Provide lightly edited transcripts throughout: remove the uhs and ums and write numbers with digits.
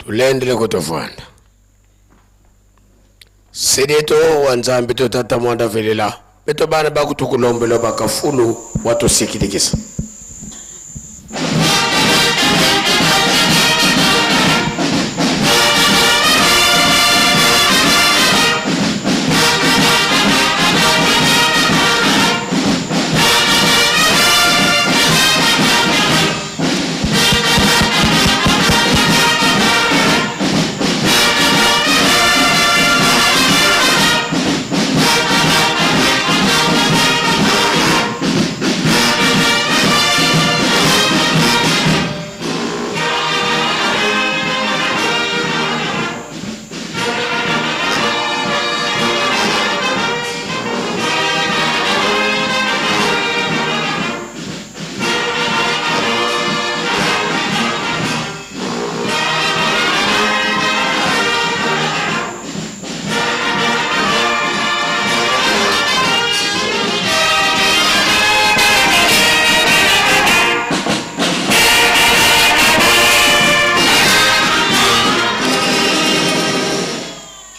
Tulendele kutofanda. Sedeto wa Nzambi to tata mwanda velela beto bana bakutukulombela bakafulu watusikilikisa.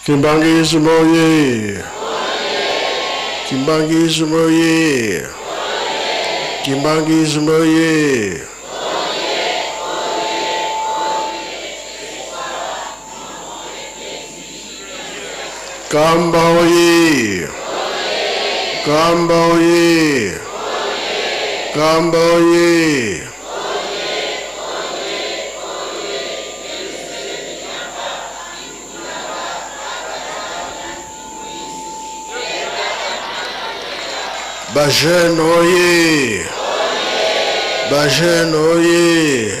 Kimbanguisme oye! Kimbanguisme oye! Kimbanguisme oye! Kamba oye! Kamba oye! Kamba oye! Ba jeune oye! Ba jeune oye!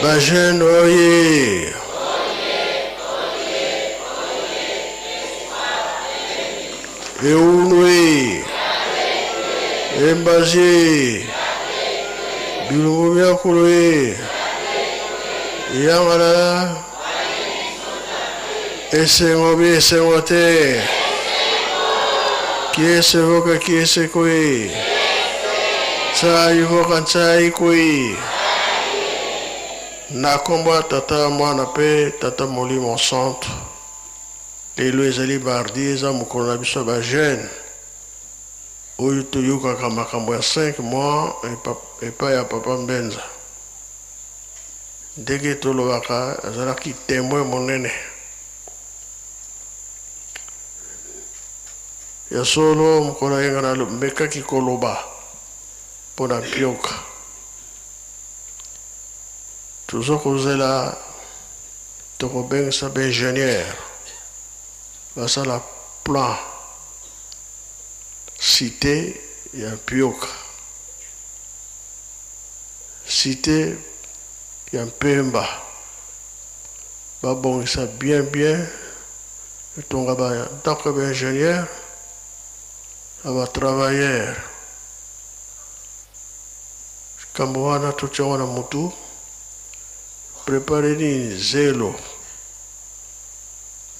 Ba jeune oye! Eunwe! Embasie! Bilungu miakulu ye! Yangalala! Esengo bi esengo te! Kiese voka kiese kwe! Tsai voka tsai kwe! Na kombo ya Tata, Mwana mpe Tata Molimo Santu. Lelo ezali mardi, eza mokolo na biso ya ba jeunes oyo toyokaka makambo ya 5 mois epai ya Papa Mbenza. Ndenge tolobaka azalaki temoin monene. Ya solo mokolo ya yenga namekaki koloba mpo na mpioka. Tozo kozela tokobengisa ba ingenieurs basala plan cite ya mpioka. Cite ya mpemba babongisa bien bien etonga ba ndako ya ba ingenieurs na ba travailleurs likambo wana totia yango na mutu prepare nini zelo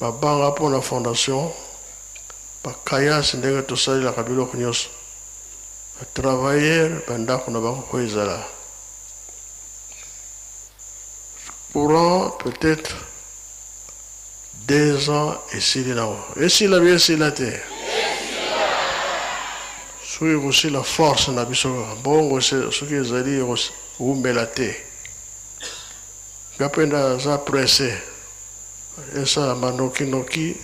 mabanga mpo na fondation ba caillasse ndenge tosalelaka biloko nyonso. Ba travailleurs ba ndako na bango po ezala courant peut-etre 2 ans esili nango esila bi esila te soki ekosila force na biso kaka mbongo soki ezali ekowumela te nga mpe naza presse esalama noki noki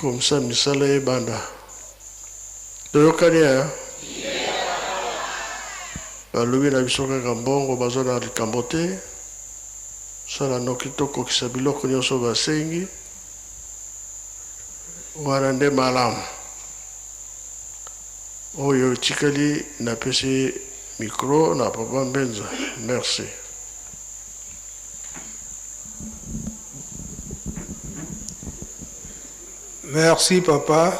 Comme ça misala ebanda. Toyokani hein? Balobi na biso kaka mbongo baza na likambo te. Sala noki tokokisa biloko nyonso basengi. Wana nde malamu. Oyo etikali napesi micro na papa Mbenza. Merci. Merci papa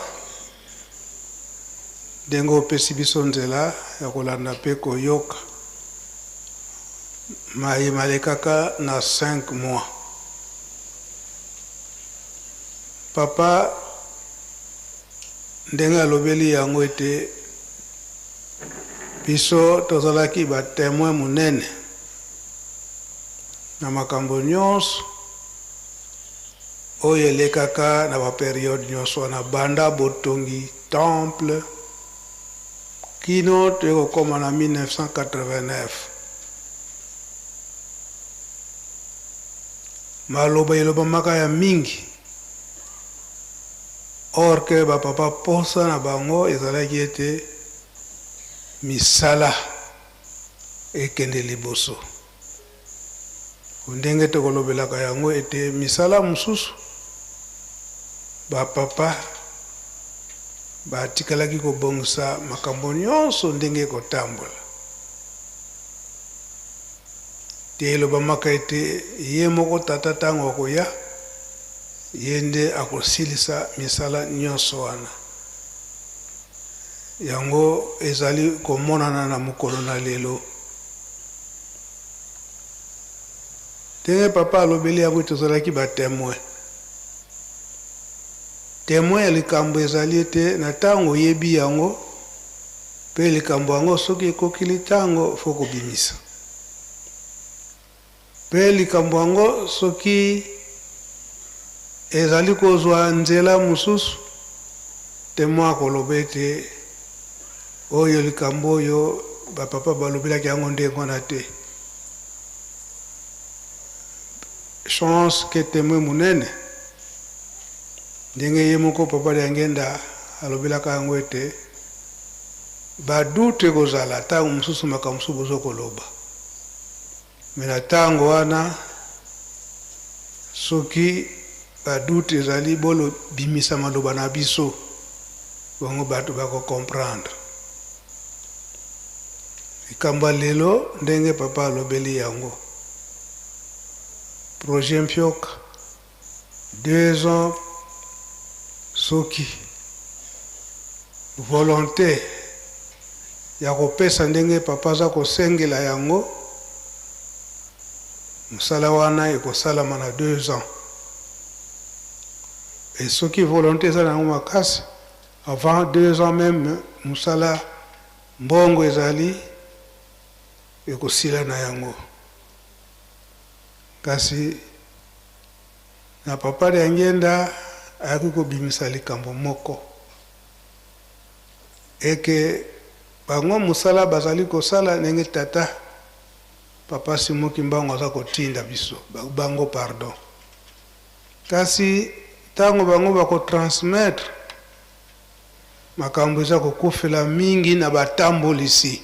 ndenge opesi biso nzela ya kolanda mpe koyoka maye malekaka na 5 mois. Papa ndenge alobeli yango ete biso tozalaki ba temoin munene. Na makambo nyonso oyo elekaka na ba periode nyonso wana banda botongi temple kino toye kokoma na 1989, maloba elobamaka ya mingi or que ba papa posa na bango ezalaki ete misala ekende liboso. Ndenge tokolobelaka yango ete misala mosusu ba papa batikalaki kobongisa makambo nyonso ndenge ekotambola te. Elobamaka ete ye moko tata ntango akoya, ye nde akosilisa misala nyonso wana. Yango ezali komonana na mokolo na lelo. Ndenge papa alobeli yango, tozalaki ba temoin. Temoin ya likambo ezali ete na ntango oyebi yango, mpe likambo yango soki ekokili ntango fo kobimisa. Mpe likambo yango soki ezali kozwa nzela mosusu, temoin akoloba ete oyo likambo oyo bapapa balobelaki yango ndenge wana te. Chance ke temoin monene ndenge ye moko papa Diangenda alobelaka yango ete badoute ekozala ntango mosusu makambo mosusu bozo koloba, me na ntango wana soki badoute ezali, bolobimisa maloba na biso, bongo bato bakocomprendre likambo ya lelo. Ndenge papa alobeli yango, projet Mpioka, 2 ans, soki volonté ya kopesa ndenge papa aza kosengela yango, mosala wana ekosalama na 2 ans. Et soki volonté eza na yango makasi, avant 2 ans même mosala, mbongo ezali, ekosila na yango. Kasi na papa Diangenda ayaki kobimisa likambo moko eke bango mosala bazali kosala ndenge tata papa Simon Kimbangu aza kotinda biso bango, pardon, kasi ntango bango bakotransmettre makambo eza kokufela mingi na batambolisi,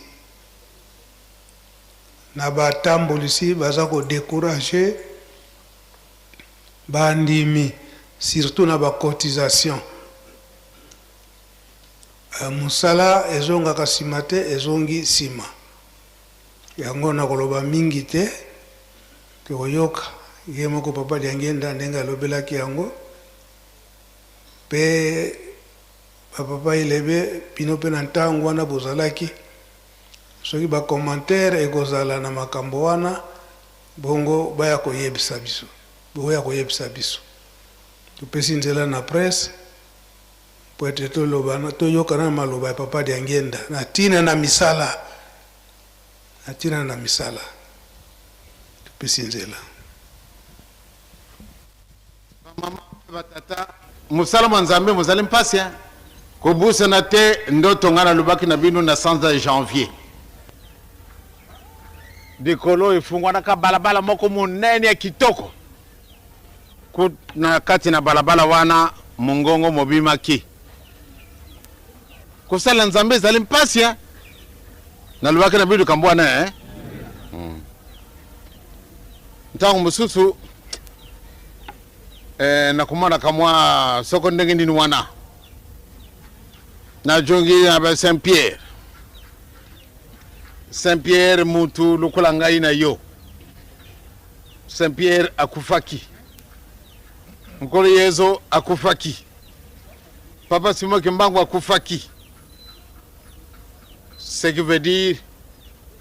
na batambolisi baza kodécourager bandimi, surtout na bacotisation. Mosala ezongaka nsima te, ezongi nsima. Yango nakoloba mingi te, tokoyoka ye moko papa Diangenda ndenge alobelaki yango. Mpe bapapa elebe bino mpe na ntango wana bozalaki, soki bacommentaire ekozala na makambo wana, bongo baya koyebisa biso, boya koyebisa biso. Topesi nzela na presse po ete toloba, toyokana na maloba ya papa Diangenda na ntina na misala, na ntina na misala. Topesi nzela. Bamama, batata, mosala mwa Nzambe mozali mpasi. Kobusana te ndoto ngai nalobaki na bino na sanza ya janvier. Likolo efungwanaka, balabala moko monene ya kitoko. Na kati na balabala wana mongongo mobimaki: kosala Nzambe ezali mpasi. Nalobaki na bino likambo wana, eh? Ntango mosusu nakomonaka mwa soko ndenge nini wana najongi na ba Saint Pierre. Saint Pierre mutu lokola ngai na yo. Saint Pierre akufaki, Nkolo Yezu akufaki, papa Simon Kimbangu akufaki. Ce qui veut dire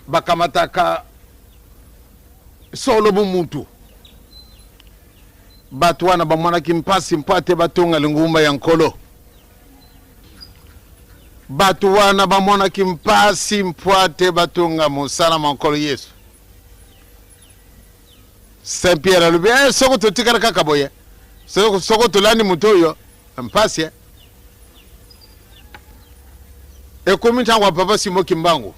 bakamataka solo bumutu. Bato wana bamonaki mpasi mpo ate batonga lingumba ya Nkolo. Bato wana bamonaki mpasi mpo ate batonga mosala mwa Nkolo Yesu. Saint Pierre alobi eh, soko totikala kaka boye, soko, soko tolandi moto oyo mpasi eh. Ekomi ntango ya Papa Simo Kimbangu,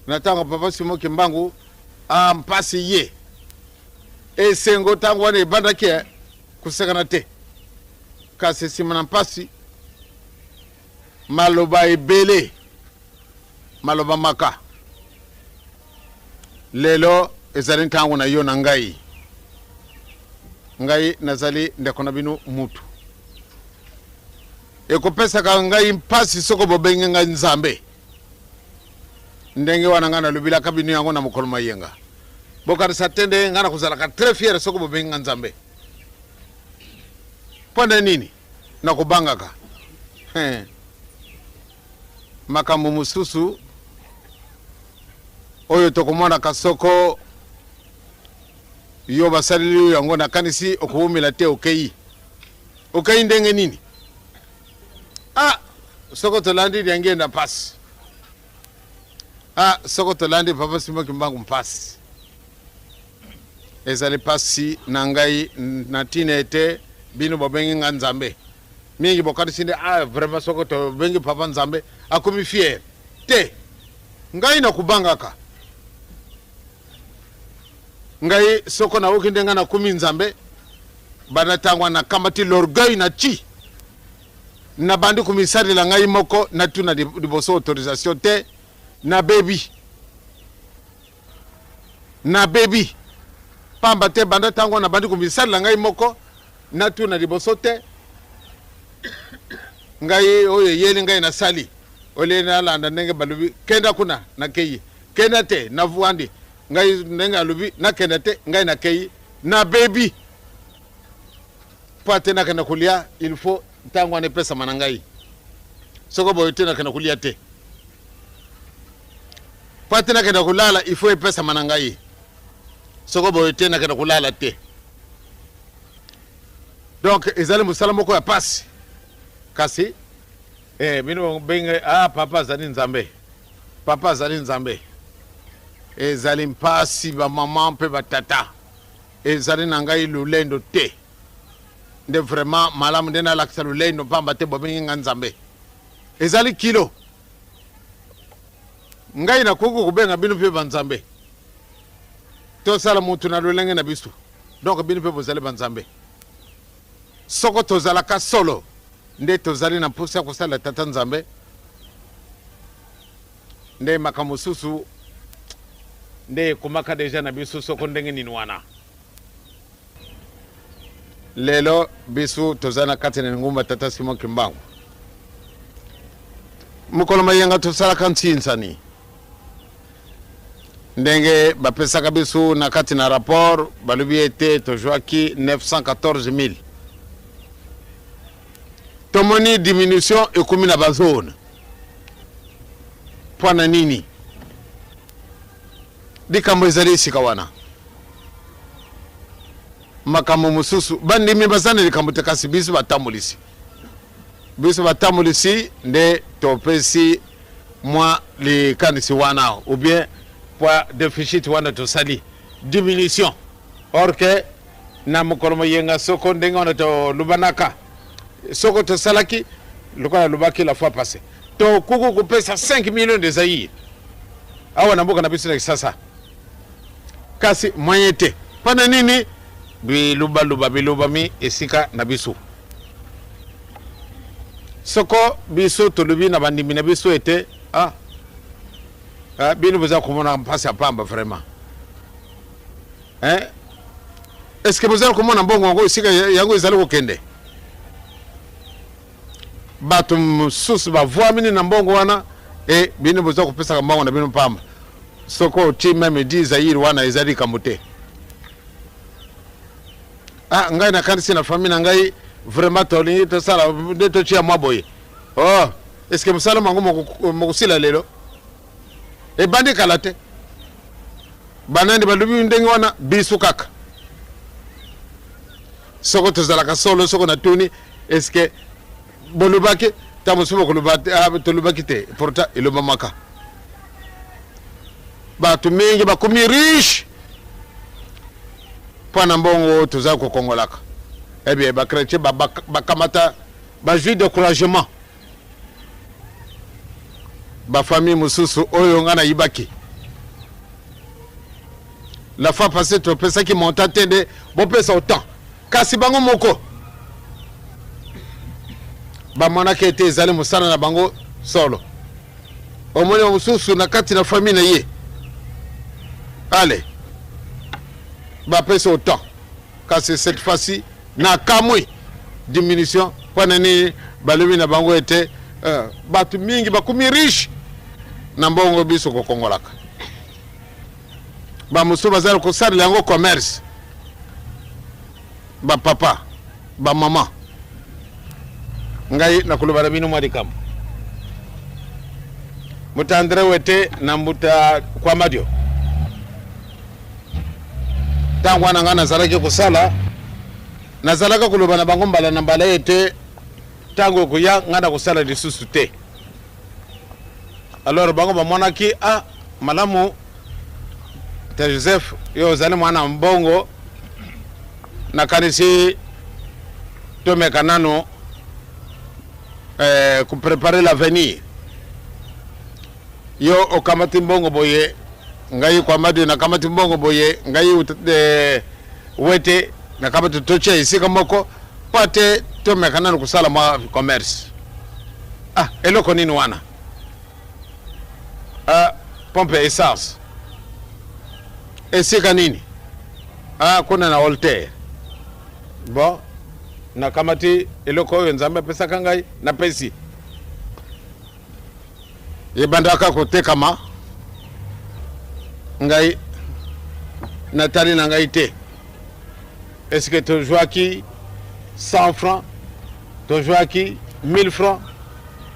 na ntango ya Papa Simo Kimbangu ah, mpasi ye esengo ntango wana ebandaki eh, kosekana te, kasi nsima na mpasi maloba ebele maloba maka. Lelo ezali ntango na yo na ngai. Ngai nazali ndeko na bino mutu. Ekopesaka ngai mpasi soko bobengi ngai Nzambe. Ndenge wana ngai nalobilaka bino yango na mokolo mayenga. Bokanisa te nde ngai nakozalaka très fier soko bobengi ngai Nzambe. Mpo na nini? Nakobangaka. He. Makambo mosusu oyo tokomonaka soko yo basaleli yo yango, nakanisi okowumela te okei. Okei ndenge nini? Ah, soko tolandi Diangienda mpasi. Ah, soko tolandi Papa Simon Kimbangu mpasi. Ezali mpasi na ngai na ntina ete bino bobengi nga Nzambe. Mingi bokanisi nde ah, vraiment soko tobengi Papa Nzambe akomi fier. Te, ngai nakobangaka. Ngai soko nayoki nde ngai nakomi Nzambe, banda ntango wana nakamati l'orgueil na ti nabandi komisalela ngai moko, natuna liboso autorisation te, nabebi. Nabebi pamba te banda ntango wana nabandi komisalela ngai moko, natuna liboso te. Ngai oyo eyeli ngai nasali, olie nalanda ndenge balobi kenda kuna, nakei. Kenda te, navandi ngai ndenge alobi nakenda te, ngai nakei, nabebi mpo ate nakenda kolia, il faut ntango wana epesama na ngai, soko boye te nakenda kolia te. Mpo ate nakenda kolala, il faut epesama na ngai, soko boye te nakenda kolala te. Donc ezali mosala moko ya pasi, kasi eh, bino benge ah, papa azali Nzambe, papa azali Nzambe. Ezali mpasi ba mama mpe ba tata, ezali na ngai lolendo te nde vraiment malamu nde nalakisa lolendo pamba te bobengi ngai Nzambe. Ezali kilo ngai nakoki kobenga bino mpe banzambe. Tosala moto na lolenge na biso, donc bino mpe bozali banzambe. Soko tozalaka solo nde tozali na mposa ya kosalela Tata Nzambe, nde makambo mosusu nde ekomaka deja na biso soko ndenge nini wana. Lelo biso toza na kati na lingomba Tata Simon Kimbangu. Mokolo mayenga tosalaka nsinsani ndenge bapesaka biso na kati na rapport, balobi ete tozwaki 914 000. Tomoni diminution ekomi na bazone. Mpo na nini? Likambo ezali esika wana. Makambo mosusu bandimi baza na likambo te, kasi biso batambolisi, biso batambolisi nde topesi mwa likanisi wana ou bien pwa deficit wana tosali diminution, or que na mokolo moyenga soko ndenge wana tolubanaka, soko tosalaki lokola alobaki la fois passée, tokoki kopesa 5 millions de Zaïre awa na mboka na biso na Kisasa, kasi moyen te. Mpo na nini? Bilubaluba bilobami esika na biso. Soko biso tolobi na bandimi na biso ete ah, ah, bino boza komona mpasi ya pamba vraiment, hein? Est-ce que bozali komona mbongo yango esika yango ezali kokende? Bato mosusu bavwamini na mbongo wana, e bino boza kopesaka mbongo na bino pamba. Soko otie meme 10 Zaïre wana ezali likambo te. Ah, ngai nakanisi na famille na ngai vraiment tolingi tosala nde totia mwa boye. Oh, est-ce que mosala mango mokosila lelo? Ebandi kala te. Banani balobi ndenge wana? Biso kaka. Soko tozalaka solo, soko natuni est-ce que bolobaki ntango mosusu bokoloba ah, tolobaki te, pourtant elobamaka. Bato mingi bakomi riche. Mpo na mbongo tozali kokongolaka. Eh bien, ba chrétiens bakamata bazwi découragement. Ba famille mosusu oyo nga nayibaki la fois passée, topesaki montant te nde bopesa autant, kasi bango moko bamonaki ete ezali mosala na bango solo. Omoni mosusu na kati na famille na ye, ale bapesi autant, kasi cette fois-ci na kamwe diminution. Mpo na nini? Balobi na bango ete bato mingi bakomi riche na mbongo biso kokongolaka. Bamosusu bazali kosalela yango commerce. Bapapa, bamama, ngai nakoloba na bino mwa likambo. Mbuta Andre Wete na mbuta Kwamadio, ntango wana ngai nazalaki kosala, nazalaka koloba na bango mbala na mbala ete ntango ekoya ngai nakosala lisusu te. Alors bango bamonaki: ah, malamu te, Joseph, yo ozali mwana mbongo, nakanisi tomeka nano kopréparer l'avenir. Yo okamati mbongo boye, ngai Kwamadi nakamati mbongo boye, ngai Wete nakamati, totia esika moko mpo ate tomeka nano kosala mwa commerce. Ah, eloko nini wana? Ah, pompe essence. Esika nini? Ah, kuna na Holter. Bon, nakamati eloko oyo Nzambe apesaka ngai, napesi, ebandaka kotekama. Ngai natali na ngai te est-ce tozwaki 100 francs, tozwaki 1000 francs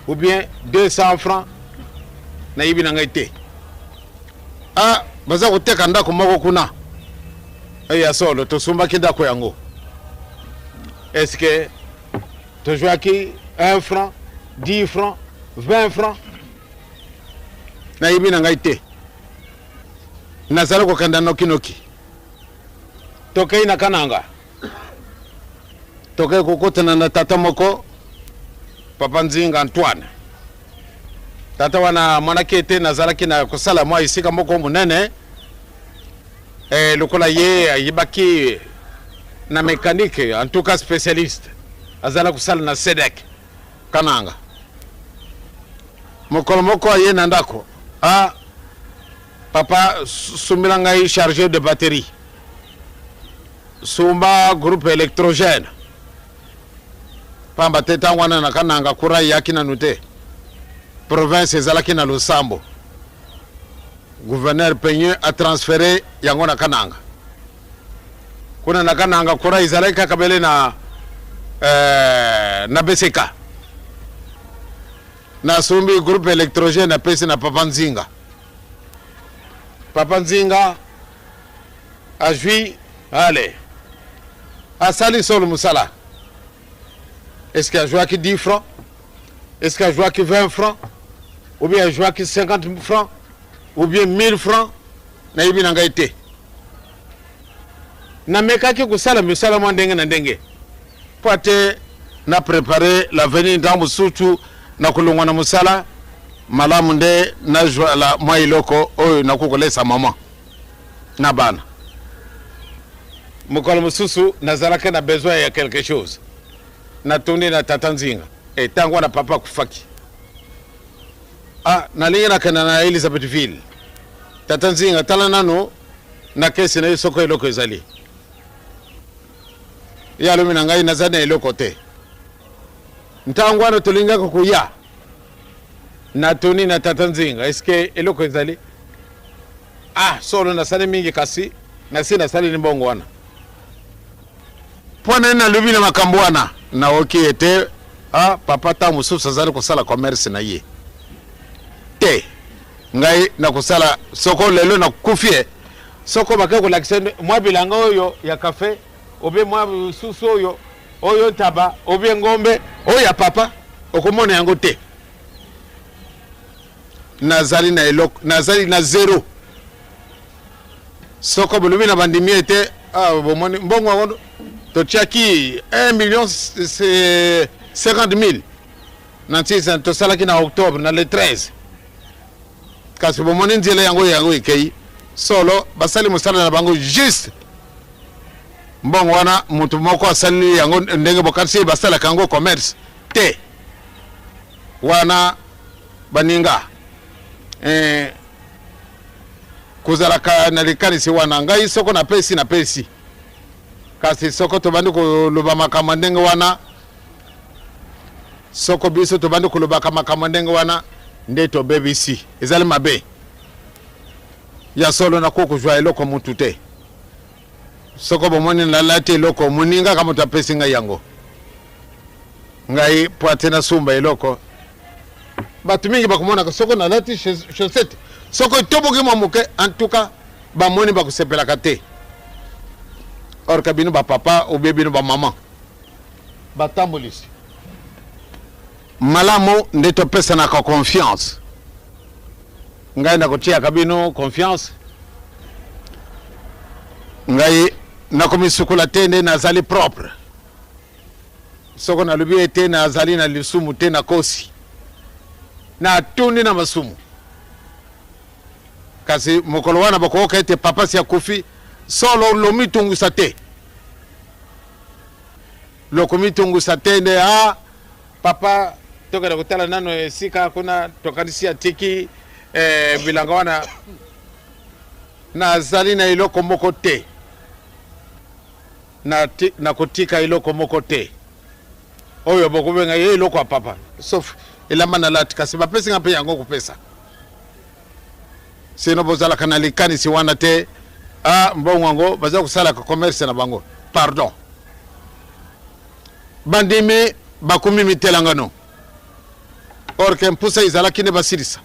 ou bien 200 francs, nayebi na ngai te. Ah, baza koteka ndako moko kuna ya solo, tosumbaki ndako yango. Est-ce tozwaki 1 franc, 10 francs, 20 francs, nayebi na ngai te. Nazali kokenda nokinoki. Tokei na Kananga, tokei kokutana na tata moko, papa Nzinga Antoine. Tata wana amonaki ete nazalaki na kosala mwa esika moko monene. Lokola ye ayebaki na mécanique, en tout cas spécialiste, azala kosala na SEDEC Kananga. Mokolo moko aye na ndako: ah, papa, sumbela ngai chargeur de batterie, sumba groupe électrogène, pamba te ntango wana na Kananga courant eyaki nanu te. Province ezalaki na losambo, gouverneur Peigneux atransféré yango na Kananga. Kuna na Kananga courant ezalaki kaka bele na BCK. Nasombi groupe électrogène, apesi na papa Nzinga. Papa Nzinga azwi, ale asali solo mosala. Est ce que azwaki 10 francs, est ce que azwaki 20 francs, ou bien azwaki 50 francs, ou bien 1000 francs, nayebi na ngai te. Namekaki kosala misala mwa ndenge na ndenge mpo ate na prépare l'avenir. Ntango mosusu na kolongwa na mosala, malamu nde nazwala mwa eloko oyo nakoki kolesa mama na bana. Mokolo mosusu nazalaki na besoin ya quelque chose, natondi na tata Nzinga. E, ntango wana papa akufaki. Ah, nalingi nakenda na Elizabethville. Tata Nzinga, tala nano na kesi na ye soko eloko ezali. Ye alobi na ngai: naza na eloko te. Ntango wana tolingaka koya, natuni na tata Nzinga: eske eloko ezali? Ah, solo nasali mingi, kasi nasi nasaleli mbongo wana. Mpo nani nalobi na makambo wana? Naoki ete ah, papa ntango mosusu azali kosala commerce na ye te. Ngai nakosala soko lelo nakufi ye, soko bake kolakisa mwa bilanga oyo ya kafe, obe mwa susu oyo, oyo ntaba, obie ngombe oyo ya papa, okomona yango te. Nazali na eloko, nazali na zero. Soko bolobi na bandimi ete Ah, bomoni mbongo yango totiaki 1 million 50 mille na ntina tosalaki na octobre na le 13, kasi bomoni nzela yango yango ekei. Solo basali mosala na bango juste. Mbongo wana moto moko asali yango ndenge bokanisi basalaka yango commerce te. Wana baninga kozalaka na likanisi wana, ngai soko napesi, napesi. Kasi soko tobandi koloba makambo ndenge wana, soko biso tobandi kolobaka makambo ndenge wana, nde tobebisi, ezali mabe. Ya solo, nakoki kozwa eloko mutu te. Soko bomoni nalati eloko, moningaka moto apesi ngai yango. Ngai po ate nasumba eloko, bato mingi bakomonaka soko nalati chaussette, soko etoboki mwa moke, en tout cas bamoni bakosepelaka te. Or que bino bapapa obie bino bamama batambolisi malamu, nde topesanaka confiance. Ngai nakotiaka bino confiance. Ngai nakomisukola te nde nazali propre. Soko nalobi ete nazali na lisumu te, nakosi, natundi na masumu. Kasi mokolo wana bakoyoka ete papa si akufi, solo lomitungisa te, lokomitungisa te nde a papa tokende kotala nano esika kuna tokanisi atiki bilanga wana. Nazali na eloko moko te, nakotika eloko moko te oyo bokobenga ye eloko ya papa, sauf elamba nalati, kasi bapesi nga mpe yango kopesa. Sino bozalaka na likanisi wana te, a mbongo yango baza kosalaka commerce na bango. Pardon, bandimi bakomi mitelangano, or que mpusa ezalaki nde basilisa.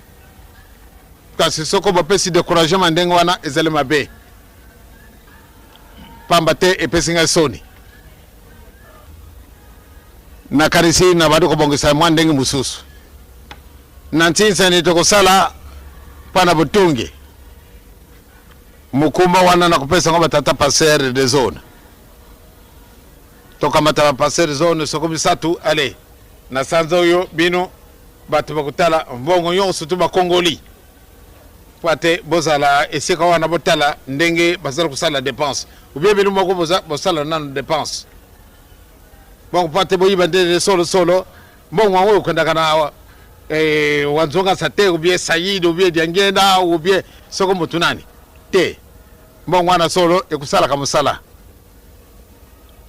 Kasi soko bapesi découragement ndenge wana, ezali mabe, pamba te epesi ngai soni. Nakanisi na bandi kobongisa mwa ndenge mosusu na ntinsani tokosala mpo na botongi mokumba wana. Nakopesa yango batata pasteur de zone. Tokamata bapasteur zone soko misato. Ale na sanza oyo, bino bato bakotala mbongo nyonso to bakongoli, po ate bozala esika wana, botala ndenge bazala kosala dépense, ubie bino moko bosala nano dépense. Bongo po ate boyiba nde solo solo mbongo yango okendaka na wanzongasa te, ubie Saïd, ubie Diangenda, ubie soko motu nani te. Mbongo wana solo ekosalaka mosala.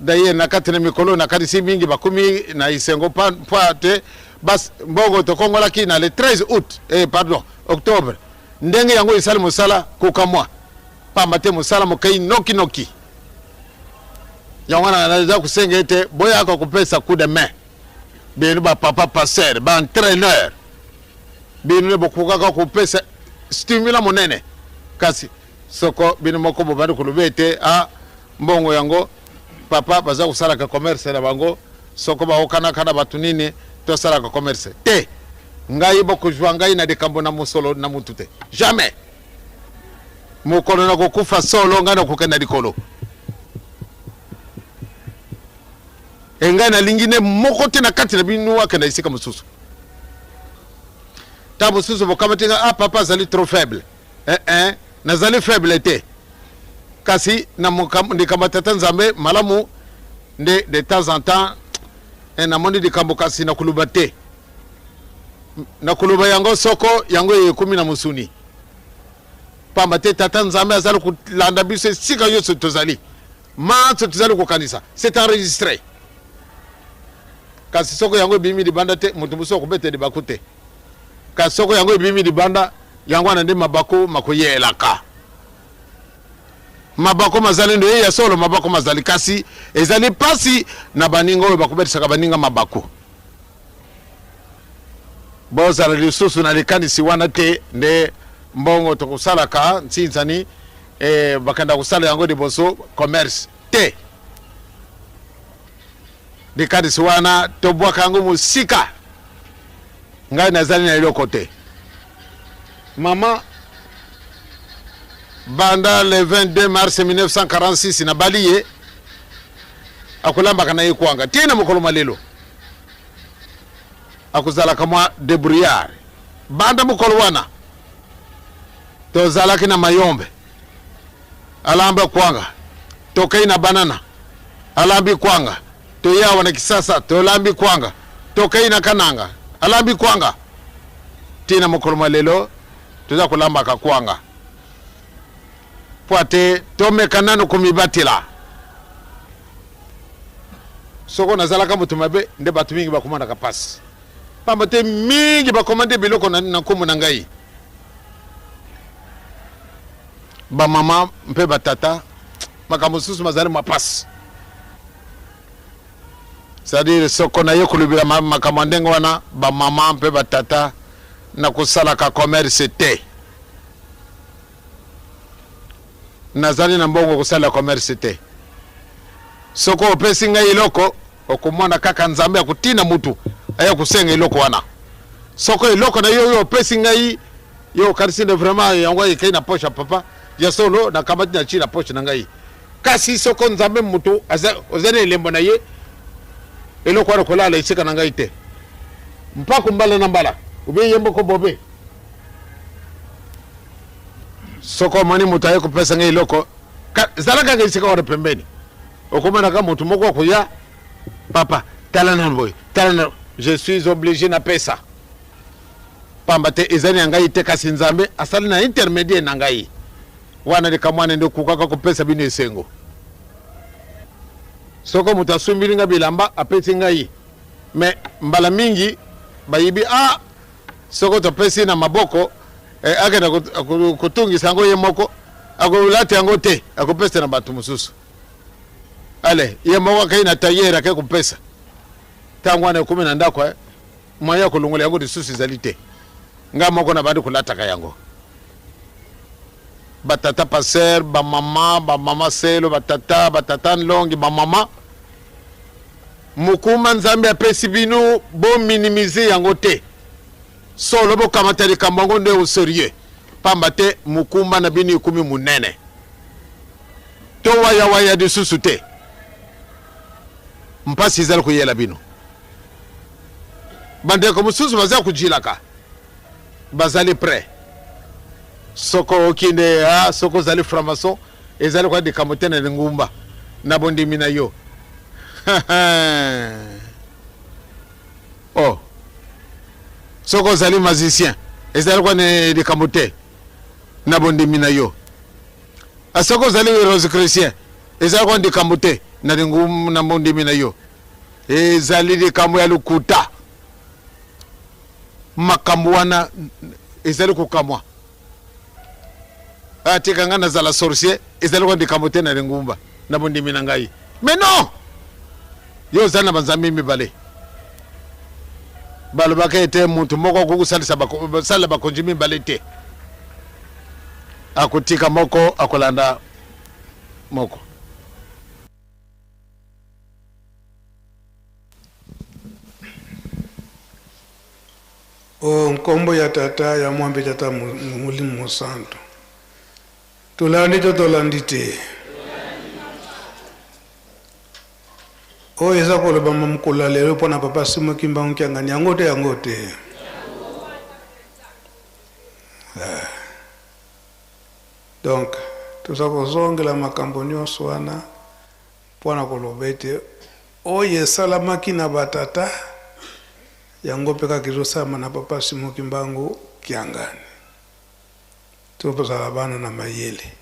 D'ailleurs, na kati na mikolo, nakanisi mingi bakomi na esengo mpo te bas mbongo tokongolaki na le 13 août, pardon, octobre, ndenge yango esali mosala kokamwa, pamba te mosala mokei nokinoki. Yango wana naza kosenga ete boyaka kopesa coup de main, bino bapapa pasteur, baentraîneur, bino nde bokokaka kopesa stimula monene. Kasi soko bino moko bobandi koloba ete a mbongo yango papa baza kosalaka commerce na bango, soko baokanaka na bato nini, tosalaka commerce te. Ngai bokozwa ngai na likambo na mosolo na mutu te, jamais. Mokolo na kokufa, solo ngai nakokenda likolo. E ngai nalingi nde moko te na kati na bino akenda esika mosusu. Ta mosusu bokamati nga, ah, papa azali trop faible. Nazali faible te, kasi na likambo ya tata Nzambe malamu nde de temps en temps namoni likambo, kasi nakoloba te. Nakoloba yango soko yango ekomi na mosuni, pamba te tata Nzambe azali kolanda biso esika nyonso tozali. Manso tozali kokanisa, c'est enregistré. Kasi soko yango ebimi libanda te, moto mosusu akobeta libaku te. Kasi soko yango ebimi libanda, yango wana nde mabaku makoyelaka. Mabako mazali ndo ye ya solo, mabako mazali, kasi ezali mpasi na baninga oyo bakobetisaka baninga mabaku. Bozala lisusu na likanisi wana te nde mbongo tokosalaka ntinzani bakenda kosala yango liboso commerce te. Likanisi wana tobwaka yango mosika. Ngai nazali na eloko te. Mama, Banda le 22 mars 1946 nabali ye, akolambaka na ye kwanga ti na mokolo mwa lelo. Akozalaka mwa debrouillard. Banda mokolo wana tozalaki na Mayombe, alamba kwanga, tokei na Banana, alambi kwanga, toye awa na Kisasa, tolambi kwanga, tokei na Kananga, alambi kwanga, ti na mokolo mwa lelo toza kolambaka kwanga mpo ate tomeka nano komibatela. Soko nazalaka moto mabe nde bato mingi bakomonaka mpasi, pamba te mingi bakomande biloko na nkombo na ngai. Bamama mpe batata, makambo mosusu mazali mwa mpasi. C'est-à-dire soko naye kolobela makambo ya ndenge wana, bamama mpe batata, na kosalaka commerce te. Nazali na mbongo kosalela commerce te. Soko opesi ngai eloko, okomona kaka Nzambe akotinda mutu aya kosenga eloko wana. Soko eloko na yo oyo opesi ngai, yo okanisi nde vraiment yango ekei na poche ya papa, ya solo nakamati na ti na poche na ngai. Kasi soko Nzambe mutu aza na elembo na ye, eloko wana kolala esika na ngai te. Mpaku mbala na mbala, obe ye moko bobe. Soko omoni moto aye kopesa ngai eloko, zala kaka esika wana pembeni. Okomonaka moto moko akoya, papa, tala nanu boye, tala nanu. Je suis obligé napesa. Pamba te ezali ya ngai te, kasi Nzambe asali na intermediaire na ngai. Wana likambo wana nde ekokaka kopesa bino esengo. Soko moto asumbili ngai bilamba, apesi ngai, mais mbala mingi bayibi, ah, soko topesi na maboko, eh, akenda kotungisa yango ye moko, akolata yango te, akopesa na bato mosusu. Ale ye moko akei na tailleur, akei kopesa. Ntango wana ekomi na ndako, eh, moyen ya kolongola yango lisusu ezali te. Ngai moko nabandi kolataka yango. Batata pasteur, bamama, bamama selo, batata, batata nlongi, bamama, mokumba Nzambe apesi bino, bominimize yango te. Solo bokamata likambo yango nde au sérieux, pamba te mokumba na bino ekomi monene. Towayawaya lisusu te, mpasi ezali koyela bino. Bandeko mosusu baza kojilaka, bazali prêt. Soko okinde, ah, soko ozali franc-maçon, ezali kwa likambo te na lingumba na bondimi na yo. Oh, soko ozali magicien, ezali kwa likambo te na bondimi na yo. Ah, soko ozali rosicrucien, ezali kwa likambo te na lingumba na bondimi na yo. Ezali likambo ya lokuta. Makambo wana ezali kokamwa. Atika ngai nazala sorcier, ezali kwa likambo te na lingumba na bondimi na ngai. Mais non, yo ozali na banzambe mibale. Balobaka ete moto moko akoki kosalisa kosalela bakonzi mibale te, akotika moko akolanda moko. O nkombo ya Tata, ya Mwa mpe Tata Molimo Mosantu. Tolandi to tolandi te? Oyo eza kolobama mokolo ya lelo mpo na Papa Simon Kimbangu Kiangani, yango te, yango te. Donc toza kozongela makambo nyonso wana mpo na koloba ete oyo esalamaki na batata, yango mpe kaka ezosalama na Papa Simon Kimbangu Kiangani. Tozala bana na mayele.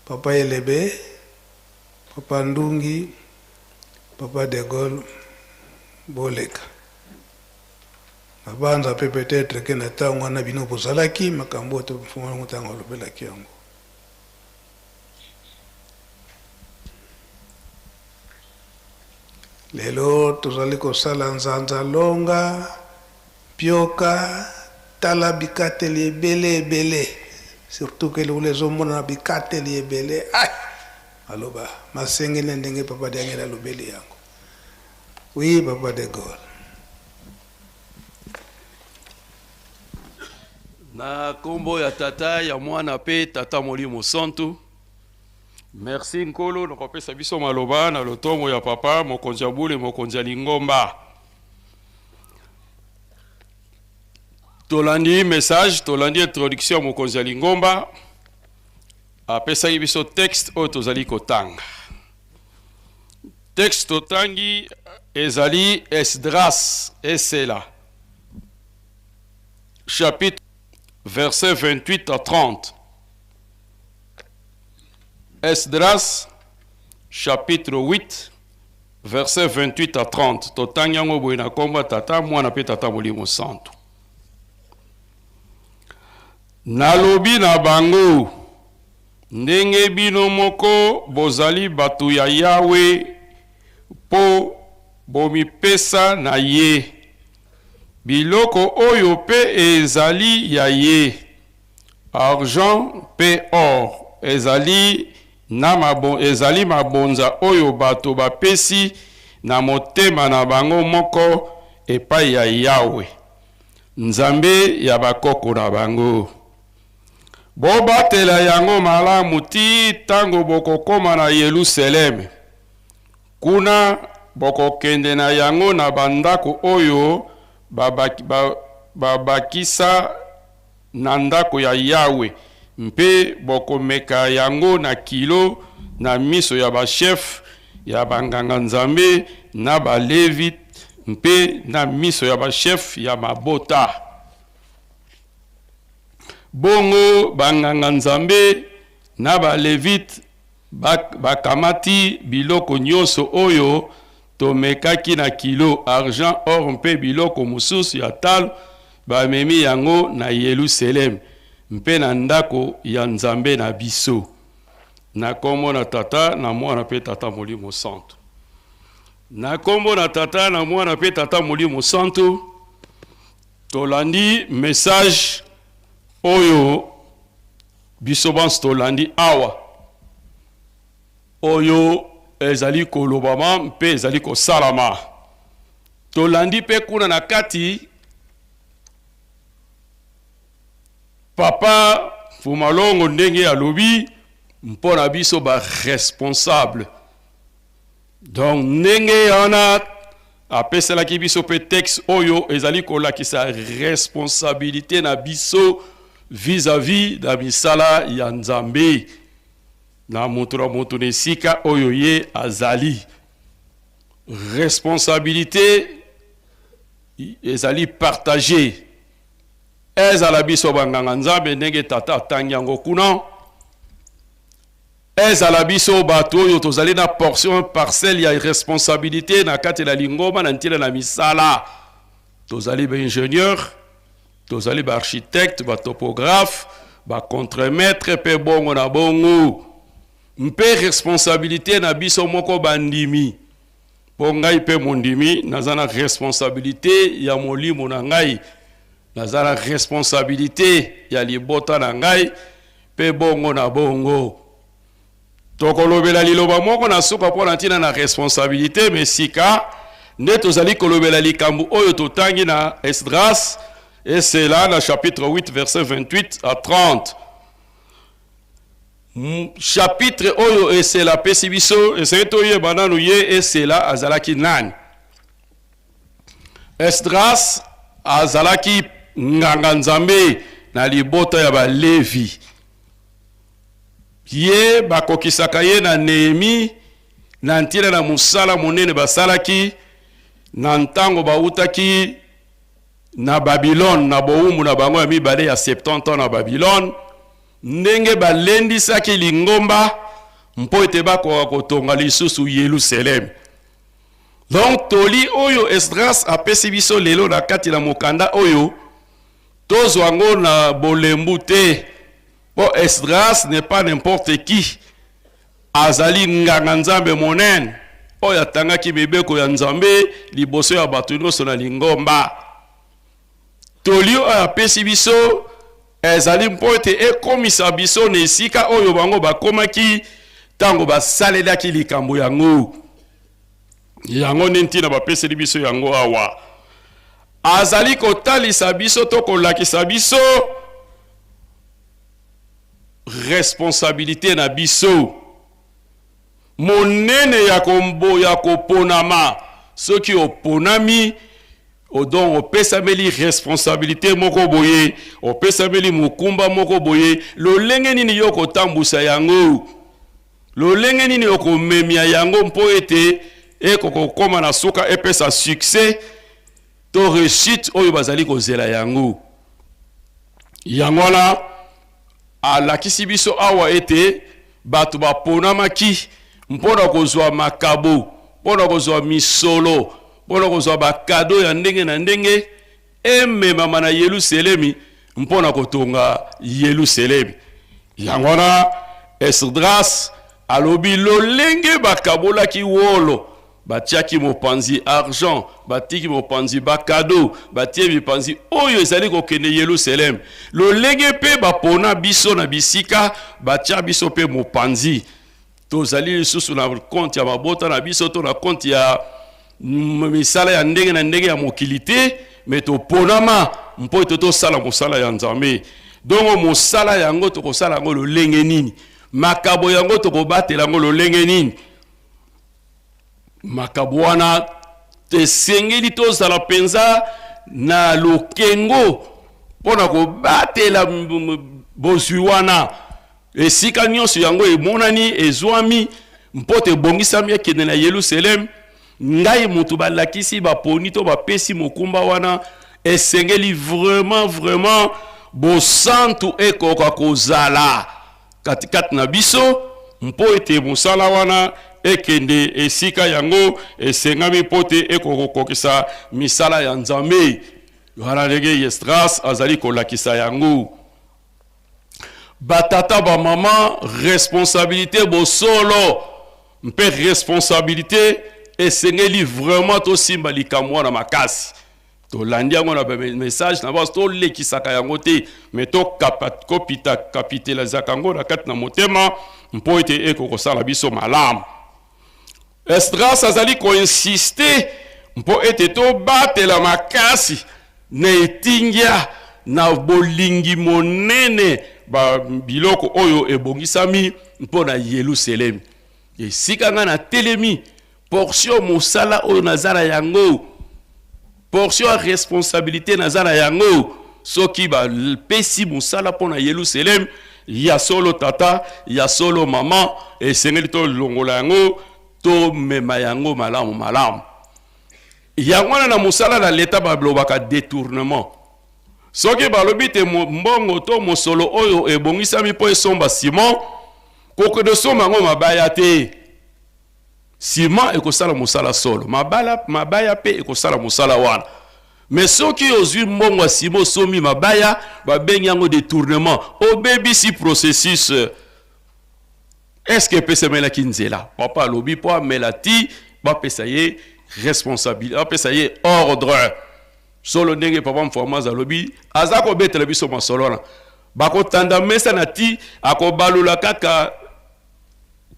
Papa Elebe, Papa Ndungi, Papa De Gaulle, boleka. Nabanza mpe peut-être ke na ntango wana bino bozalaki makambo oyo tofongo ntango alobelaki yango. Lelo tozali kosala nzanza longa pioka tala bikateli ebele ebele surtout ke lokola ezomonana bikateli ebele ai maloba masengeli na ndenge Papa Diangenda alobeli yango. Oui Papa de Gaulle. Na kombo ya Tata, ya Mwana pe Tata Molimo Santu. Merci Nkolo na kopesa biso maloba na lotomo ya Papa mokonzi ya bule, mokonzi ya lingomba. Tolandi message, tolandi introduction ya mokonzi ya lingomba, apesaki biso texte oyo tozali kotanga. Texte totangi ezali Esdras Esela chapitre verset 28 à 30. Esdras chapitre 8 verset 28 à 30. Totangi yango boye na kombo ya Tata, Mwana pe Tata Molimo Santu. Nalobi na bango, ndenge bino moko bozali bato ya Yawe po bomipesa na ye. Biloko oyo pe ezali ya ye, argent pe or, ezali na mabo, ezali mabonza oyo bato bapesi na motema na bango moko epai ya Yawe, Nzambe ya bakoko na bango. Bobatela yango malamu tii tango bokokoma na Yelusaleme. Kuna, bokokende na yango na bandako oyo babakisa na Ndako ya Yawe, mpe bokomeka yango na kilo na miso ya bashefe ya banganga-Nzambe na Balevi mpe na miso ya bashefe ya mabota. Bongo banganga-Nzambe na Balevite Bakamati biloko nyonso oyo tomekaki na kilo, argent, or mpe biloko mosusu ya talo, bamemi yango na Yelusaleme mpe na ndako ya Nzambe na biso. Na kombo na Tata, na Mwana mpe Tata Molimo Santu. Na kombo na Tata, na Mwana mpe Tata Molimo Santu, tolandi message oyo Biso banso tolandi awa oyo ezali kolobama mpe ezali kosalama. Tolandi mpe kuna na kati Papa Fumalongo ndenge alobi mpo na biso ba responsable. Donc ndenge wana apeselaki biso pe texte oyo ezali kolakisa responsabilité na biso vis-à-vis na misala ya Nzambe na moto na moto na esika oyo ye azali. Responsabilité ezali partage, ezala biso banganga Nzambe ndenge tata atangi yango kuna, Ezala biso bato oyo tozali na portion parcelle ya responsabilite na kati na lingomba na ntina na misala, tozali ba ingénieur, tozali ba architecte, ba topographe, ba contremaître mpe bongo na bongo, mpe responsabilite na biso moko bandimi. Mpo ngai mpe mondimi naza na responsabilite ya molimo na ngai, naza na responsabilite ya libota na ngai, Mpe bongo na bongo. Tokolobela liloba moko na suka mpo na ntina na responsabilite, me sika nde tozali kolobela likambo oyo totangi na Esdras Esela na chapitre 8 verset 28 à 30. Chapitre oyo Esela apesi biso, esengeli toyeba nanu ye Esela azalaki nani. Esdras azalaki nganga-nzambe na libota ya Balevi. Ye bakokisaka ye na Nehemi na ntina na mosala monene basalaki na ntango bautaki na Babilone na bowumbu na bango ya mibale ya 70 ans na Babilone, ndenge balendisaki lingomba mpo ete bakoka kotonga lisusu Yelusaleme. Donc toli oyo Esdras apesi biso lelo na kati na mokanda oyo, tozwa yango na bolembu te, po Esdras n'est pas n'importe qui. Azali nganga Nzambe monene oyo atangaki mibeko ya Nzambe liboso ya bato nyonso na lingomba. Toli oyo apesi biso ezali mpo ete ekomisa biso na esika oyo bango bakomaki ntango basalelaki likambo yango. Yango nde ntina bapeseli biso yango awa. Azali kotalisa biso to kolakisa biso. Responsabilite na biso monene ya ya koponama. Soki oponami, donc opesameli responsabilite moko boye, opesameli mokumba moko boye, lolenge nini yo okotambusa yango, lolenge nini okomemia yango mpo ete ekokokoma na suka epesa succès to reussite oyo bazali kozela yango. Yango wana alakisi biso awa ete bato baponamaki mpo na kozwa makabo, mpo na kozwa misolo, mpo na kozwa bakado ya ndenge na ndenge ememama na Yelusalemi mpo na kotonga Yelusalemi. Yango wana Esdras alobi lolenge bakabolaki wolo, batiaki mopanzi argent, batiki mopanzi bakado, batie mipanzi oyo ezali kokende Yelusaleme. Lolenge mpe bapona biso na bisika, batia biso mpe mopanzi. Tozali lisusu na konti ya mabota na biso to na konti ya misala ya ndenge na ndenge ya mokili te, me toponama mpo ete tosala mosala ya Nzambe. Dongo mosala yango tokosala yango lolenge nini? Makabo yango tokobatela yango lolenge nini? Makabo wana esengeli tozala mpenza na lokengo mpo na kobatela bozwi wana esika nyonso yango emonani ezwami mpo te ebongisami ekende na Yelusaleme. Ngai moto balakisi baponi to bapesi mokumba wana, esengeli vraiment vraiment bosantu ekoka kozala katikati na biso mpo ete mosala wana ekende esika yango esengami mpo te ekokokokisa misala ya Nzambe. Wana ndenge Esdras azali kolakisa yango. Batata, bamama, responsabilite bosolo mpe responsabilite esengeli vraiment tosimba likambo wana makasi. Tolandi yango na message na basi, tolekisaka yango te, me tokopita kapitelazaka yango na kati na motema mpo ete ekokosala biso malamu. Esdras azali koinsiste mpo ete tobatela makasi na etingya na bolingi monene ba biloko oyo ebongisami mpo na Yelusalemi. Esika ngai natelemi, portion mosala oyo naza na yango, portion ya responsabilité naza na yango, soki bapesi mosala mpo na Yelusalemi, ya solo tata, ya solo mama, esengeli tolongola yango, tomema yango malamu malamu. Yango wana na mosala na leta balobaka detournement. Soki balobi te mbongo to mosolo oyo ebongisami mpo esomba ciment, kokende osomba yango mabaya te. Ciment ekosala mosala solo, mabala, mabaya mpe ekosala mosala wana. Mais soki ozwi mbongo ya ciment osombi mabaya, babengi yango detournement, obebisi processus. Est-ce que epesemelaki nzela? Papa alobi mpo amela ti bapesa ye responsabilité, bapesa ye ordre. Solo ndenge papa Mformaz alobi, aza kobetela biso masolo wana. Bakotanda mesa na ti, akobalola kaka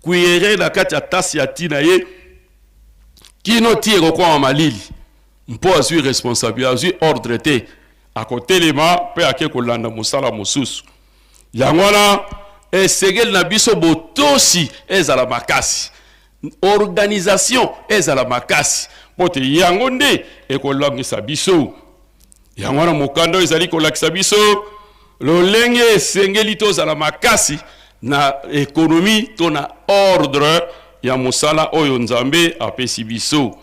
cuillere na kati ya tasse ya ti na ye kino ti ekokoma malili, mpo azwi responsabilité, azwi ordre te, akotelema mpe ake kolanda mosala mosusu. Yango wana esengeli na biso botosi ezala makasi, organisation ezala makasi, mpo te yango nde ekolangisa biso. Yango wana mokanda oyo ezali kolakisa biso lolenge esengeli tozala makasi na ekonomi to na ordre ya mosala oyo Nzambe apesi biso.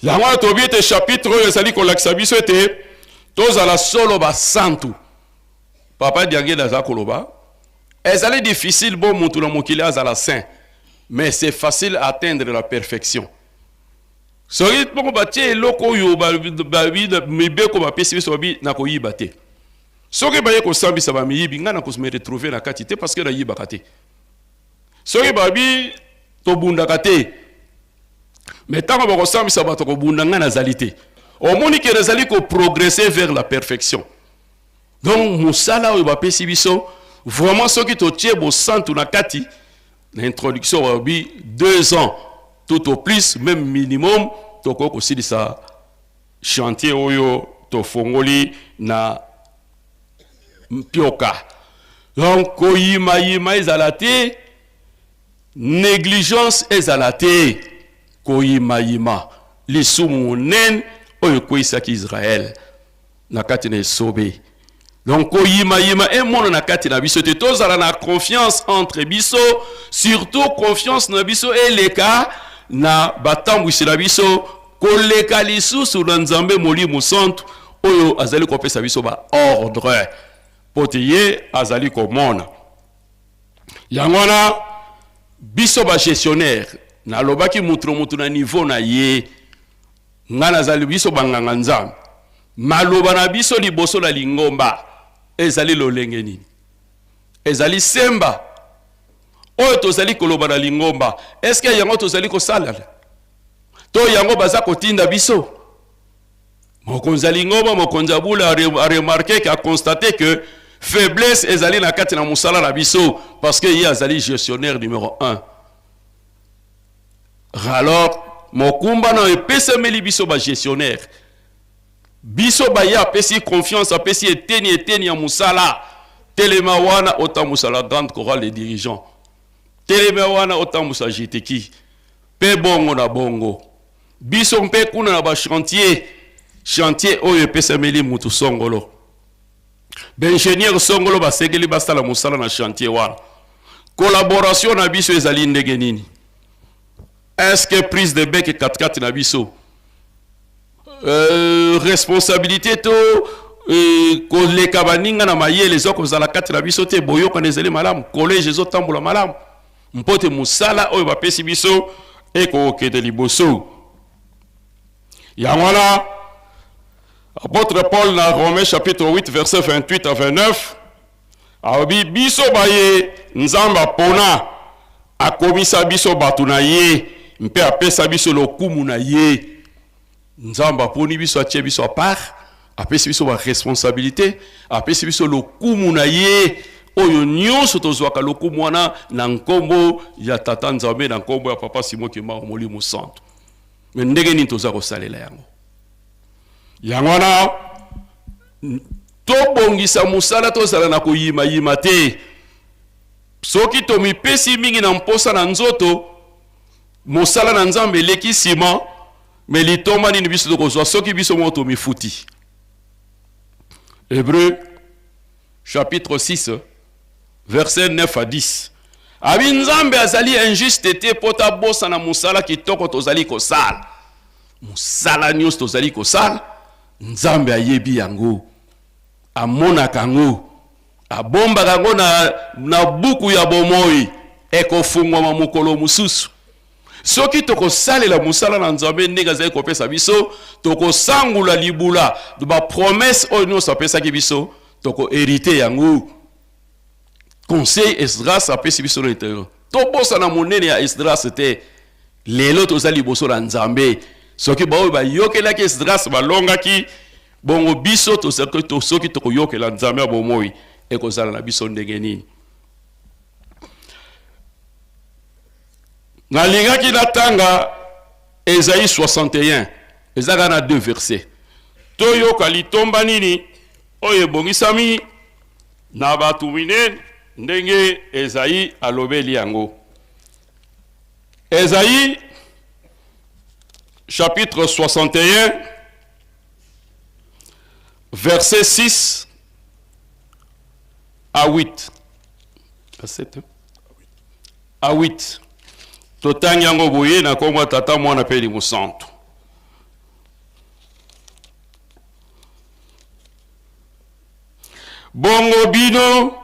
Yango wana tolobi ete chapitre oyo ezali kolakisa biso ete tozala solo basantu. Papa Diangenda aza koloba ezali difficile bo mutu na mokili azala saint, mais c'est facile à atteindre la perfection. Soki bongo batie eloko oyo mibeko bapesi biso, babi nakoyiba te. Soki baye kosambisa bamiyibi, ngai nako me retrouver na kati te parce que nayibaka te. Soki babi tobundaka te, mais ntango bakosambisa bato kobunda, ngai nazali te. Omoni ke nazali koprogresser vers la perfection. Donc mosala oyo bapesi biso vraiment, soki totie bosantu na kati na introduction, balobi 2 ans tout au plus, même minimum, tokoki kosilisa chantier oyo tofongoli na Mpioka. Donc koyimayima ezala te, negligence ezala te. Koyimayima, lisumu monene oyo ekweisaki Israël na kati na esobe. Donc koyimayima emona na kati na biso te, tozala na confiance entre biso, surtout confiance na biso eleka na batambwisi na biso koleka lisusu na Nzambe Molimo Santu oyo azali kopesa biso ba ordre, mpo te ye azali komona. Yango wana biso ba gestionnaire, nalobaki mutu na mutu na niveau na ye, nga nazali biso banganga Nzambe, maloba na biso liboso na lingomba ezali lolenge nini? Ezali semba oyo tozali koloba na lingomba, eske yango tozali kosalela to yango baza kotinda biso? Mokonzi ya lingomba, mokonzi ya bule a remarquer que, a constater que faiblesse ezali na kati na mosala na biso, parce que ye azali gestionnaire numéro 1. Alors mokumba na epesameli biso ba gestionnaire, biso baye apesi confiance, apesi eteni eteni ya mosala. Telema wana otambusa la grande chorale des dirigeants, telema wana otambusa GTK, mpe bongo na bongo. Biso mpe kuna na ba chantier, chantier oyo epesameli mutu songolo, ba-ingénieur songolo basengeli basala mosala na chantier wana. Collaboration na biso ezali ndenge nini? Est-ce que prise de bec katikati na biso, responsabilité to koleka baninga na mayele eza kozala kati na biso te? Boyokana ezali malamu? Collège ezotambola malamu mpo te mosala oyo bapesi biso ekokende liboso? Yango wana apôtre Paul na Romains chapitre 8 verset 28 à 29 alobi: biso baye Nzambe apona, akomisa biso bato na ye mpe apesa biso lokumu na ye. Nzambe aponi biso, atie biso à part, apesi biso baresponsabilité, apesi biso lokumu na ye. Oyo nyonso tozwaka lokumu wana na nkombo ya Tata Nzambe, na nkombo ya Papa Simon Kimbangu Molimo Santo. Me ndenge nini toza kosalela yango? Yango wana tobongisa mosala, tozala na koyimayima te. Soki tomipesi mingi na mposa na nzoto, mosala na Nzambe eleki nsima. Me litomba nini biso tokozwa soki biso moko tomifuti? Hébreu chapitre 6 verset 9 à 10 abi: Nzambe azali injuste te mpo tabosana mosala kitoko tozali kosala. Mosala nyonso tozali kosala, Nzambe ayebi yango, amonaka yango, abombaka yango na buku ya bomoi ekofungwama mokolo mosusu. Soki tokosalela mosala na Nzambe ndenge azali kopesa biso, tokosangula libula bapromesse oyo nyonso apesaki biso, tokohériter yango. Conseil Esdras apesi biso na intérieur, tobosana monene ya Esdras te. Lelo toza liboso na Nzambe. Soki baoyo bayokelaki Esdras balongaki, bongo biso soki tokoyokela Nzambe ya bomoi, ekozala na biso ndenge nini? Nalingaki natanga Esaïe 61, eza kaka na deux versets. Toyoka litomba nini oyo ebongisami na bato minene, ndenge Esaïe alobeli yango. Esaïe chapitre 61 verset 6 à 8, à 7, à 8. Totangi yango boye na nkombo ya Tata, Mwana mpe Elimo Santu. Bongo bino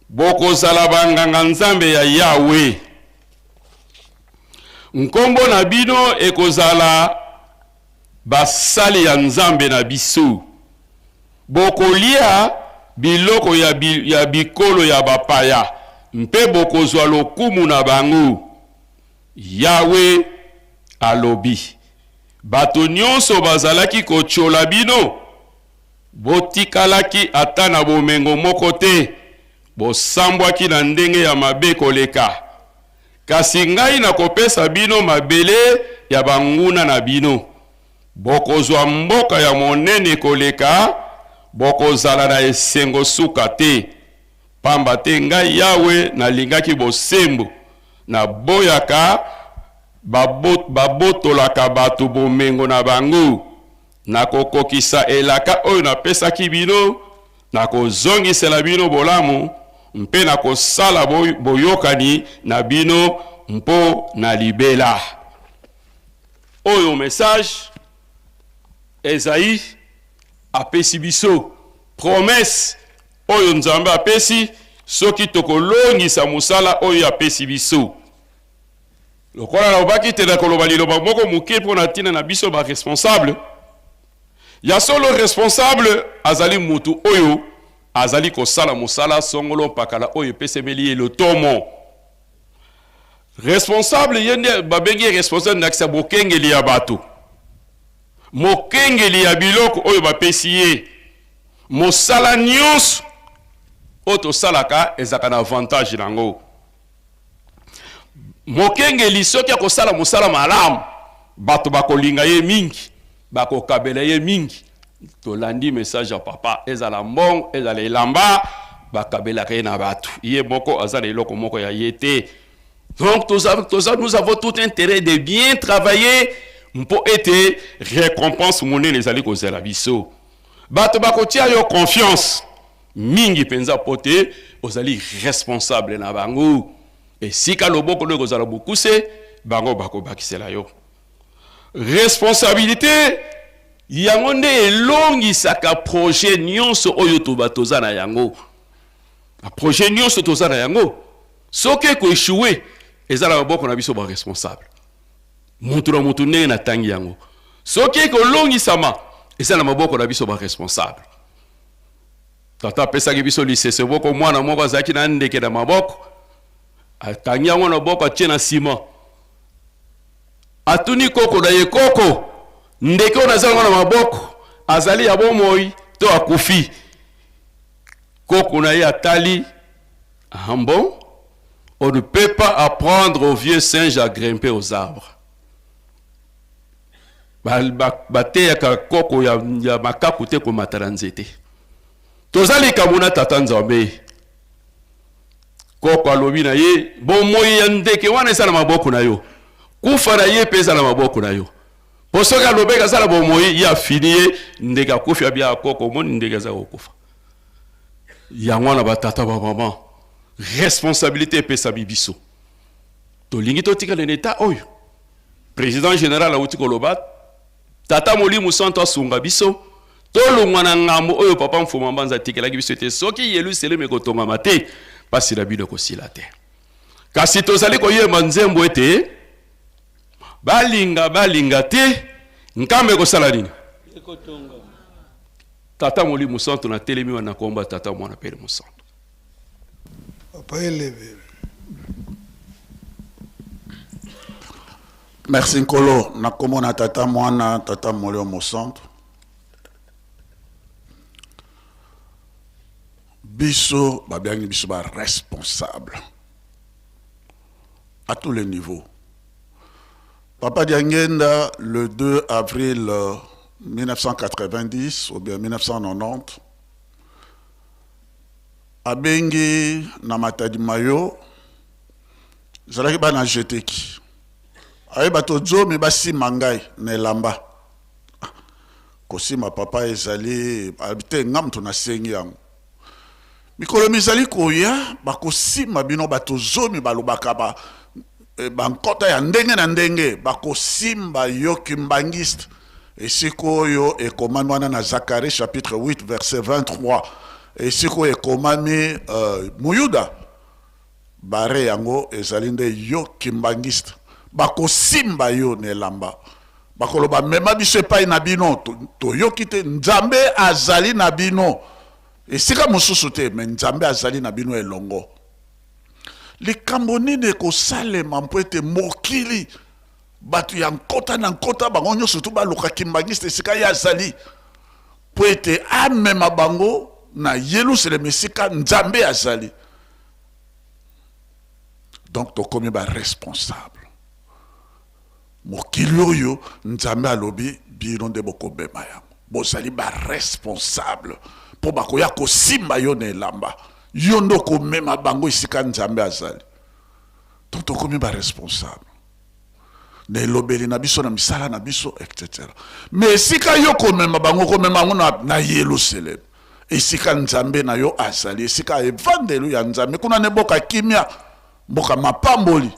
bokozala banganga Nzambe ya Yawe, nkombo na bino ekozala basali ya Nzambe na biso. Bokolia biloko ya bikolo ya bapaya mpe bokozwa lokumu na bango. Yawe alobi: bato nyonso bazalaki kotiola bino, botikalaki ata na bomengo moko te, bosambwaki na ndenge ya mabe koleka. Kasi ngai nakopesa bino mabele ya banguna na bino, bokozwa mboka ya monene koleka, bokozala na esengo suka te. Pamba te ngai Yawe nalingaki bosembo, naboyaka babotolaka bato bomengo na bango. Nakokokisa elaka oyo napesaki bino, nakozongisela bino bolamu mpe nakosala boyokani na bino mpo na libela. Oyo message Esaïe apesi biso, promesse oyo Nzambe apesi soki tokolongisa mosala oyo apesi biso. Lokola nalobaki te, nakoloba liloba moko moke mpo na ntina na biso ba responsable. Ya solo, responsable azali mutu oyo azali kosala mosala songolo mpakala oyo epesemeli ye lotomo. Responsable ye nde babengi ye responsable, ndakisa bokengeli ya bato, mokengeli ya biloko oyo bapesi ye. Mosala nyonso oyo tosalaka ezalaka na avantage na yango. Mokengeli soki akosala mosala malamu, bato bakolinga ye mingi, bakokabela ye mingi. Tolandi message ya papa, ezala mbongo, ezala elamba, bakabelaka ye na bato. Ye moko aza na eloko moko ya ye te. Donc nous avons tout intérêt de bien travailler mpo ete récompense monene ezali kozela biso. Bato bakotia yo confiance mingi mpenza mpo te ozali responsable na bango. Esika loboko no ekozala bokuse, bango bakobakisela yo. Responsabilité yango nde elongisaka projet nyonso oyo toza na yango. Projet nyonso toza na yango, soki ekoechoue, eza na maboko na biso ba responsable. Mutu na mutu ndenge natangi yango, soki ekolongisama, eza na maboko na biso ba responsable. Tata apesaki biso lisese moko, mwana moko azalaki na ndeke na maboko, akangi yango na maboko, atie na nsima, atuni koko na ye, koko, ndeke oyo naza yango na maboko azali ya bomoi to akufi? Koko na ye atali, ah bon, on ne peut pas apprendre aux vieux singes à grimper aux arbres. Bateyaka koko ya makaku te komata na nzete. Toza likambo na tata Nzambe. Koko alobi na ye, bomoi ya ndeke wana eza na maboko na yo, kufa na ye mpe eza na maboko na yo. Po soki alobeki aza na bomoi, ye afini ye, ndeke akufi, abia koko, omoni ndeke aza kokufa. Yango wana batata ba mama, responsabilité epesami biso. Tolingi totikala na etat oyo. Président général awuti koloba, tata Molimo Santo asunga biso, tolongwa na ngambo oyo papa Mfuma Mbanza atikelaki biso ete soki Yelusalemi ekotongama te, pasi na bino ekosila te. Kasi tozali koyemba nzembo ete balinga balinga te, nkamba ekosala nini? Tata Molimo Santo, na telemi wana komba Tata Mwana pe Molimo Santo. Papa Elebe. Merci Nkolo, na kombo na Tata Mwana, Tata Molimo Mosantu. Biso babiangi biso ba responsable à tous les niveaux. Papa Diangenda, le 2 avril 1990 ou bien 1990, abengi na Matadi Mayo, ezalaki bana jeteki, aye bato zomi basimba ngai na elamba. Kosimba papa ezali te, nga moto nasengi yango. Mikolo mizali koya bakosimba bino bato zomi, balobaka ba bankota ya ndenge na ndenge, bakosimba yo kimbangiste. Esika oyo ekomami wana na Zacharie chapitre 8 verset 23, esika oyo ekomami Muyuda, bare yango ezali nde yo kimbangiste. Bakosimba yo na elamba, bakoloba mema biso epai na bino, toyoki te Nzambe azali na bino esika mosusu te, me Nzambe azali na bino elongo. Likambo nini ekosalema mpo ete mokili bato ya nkota na nkota bango nyonso tu baluka kimbangiste esika ye azali, mpo ete amema bango na Yelusaleme esika Nzambe azali? Donc tokomi ba responsable. Mokili oyo Nzambe alobi bino nde bokobema yango, bozali ba responsable mpo bakoya kosimba yo na elamba. Yo nde okomema bango esika Nzambe azali. Donc tokomi ba responsable na elobeli na biso, na misala na biso, etc. Mais esika yo komema bango, komema yango na, na Yelusaleme, esika Nzambe na yo azali, esika evandelo ya Nzambe, kuna nde mboka kimia, mboka mapamboli,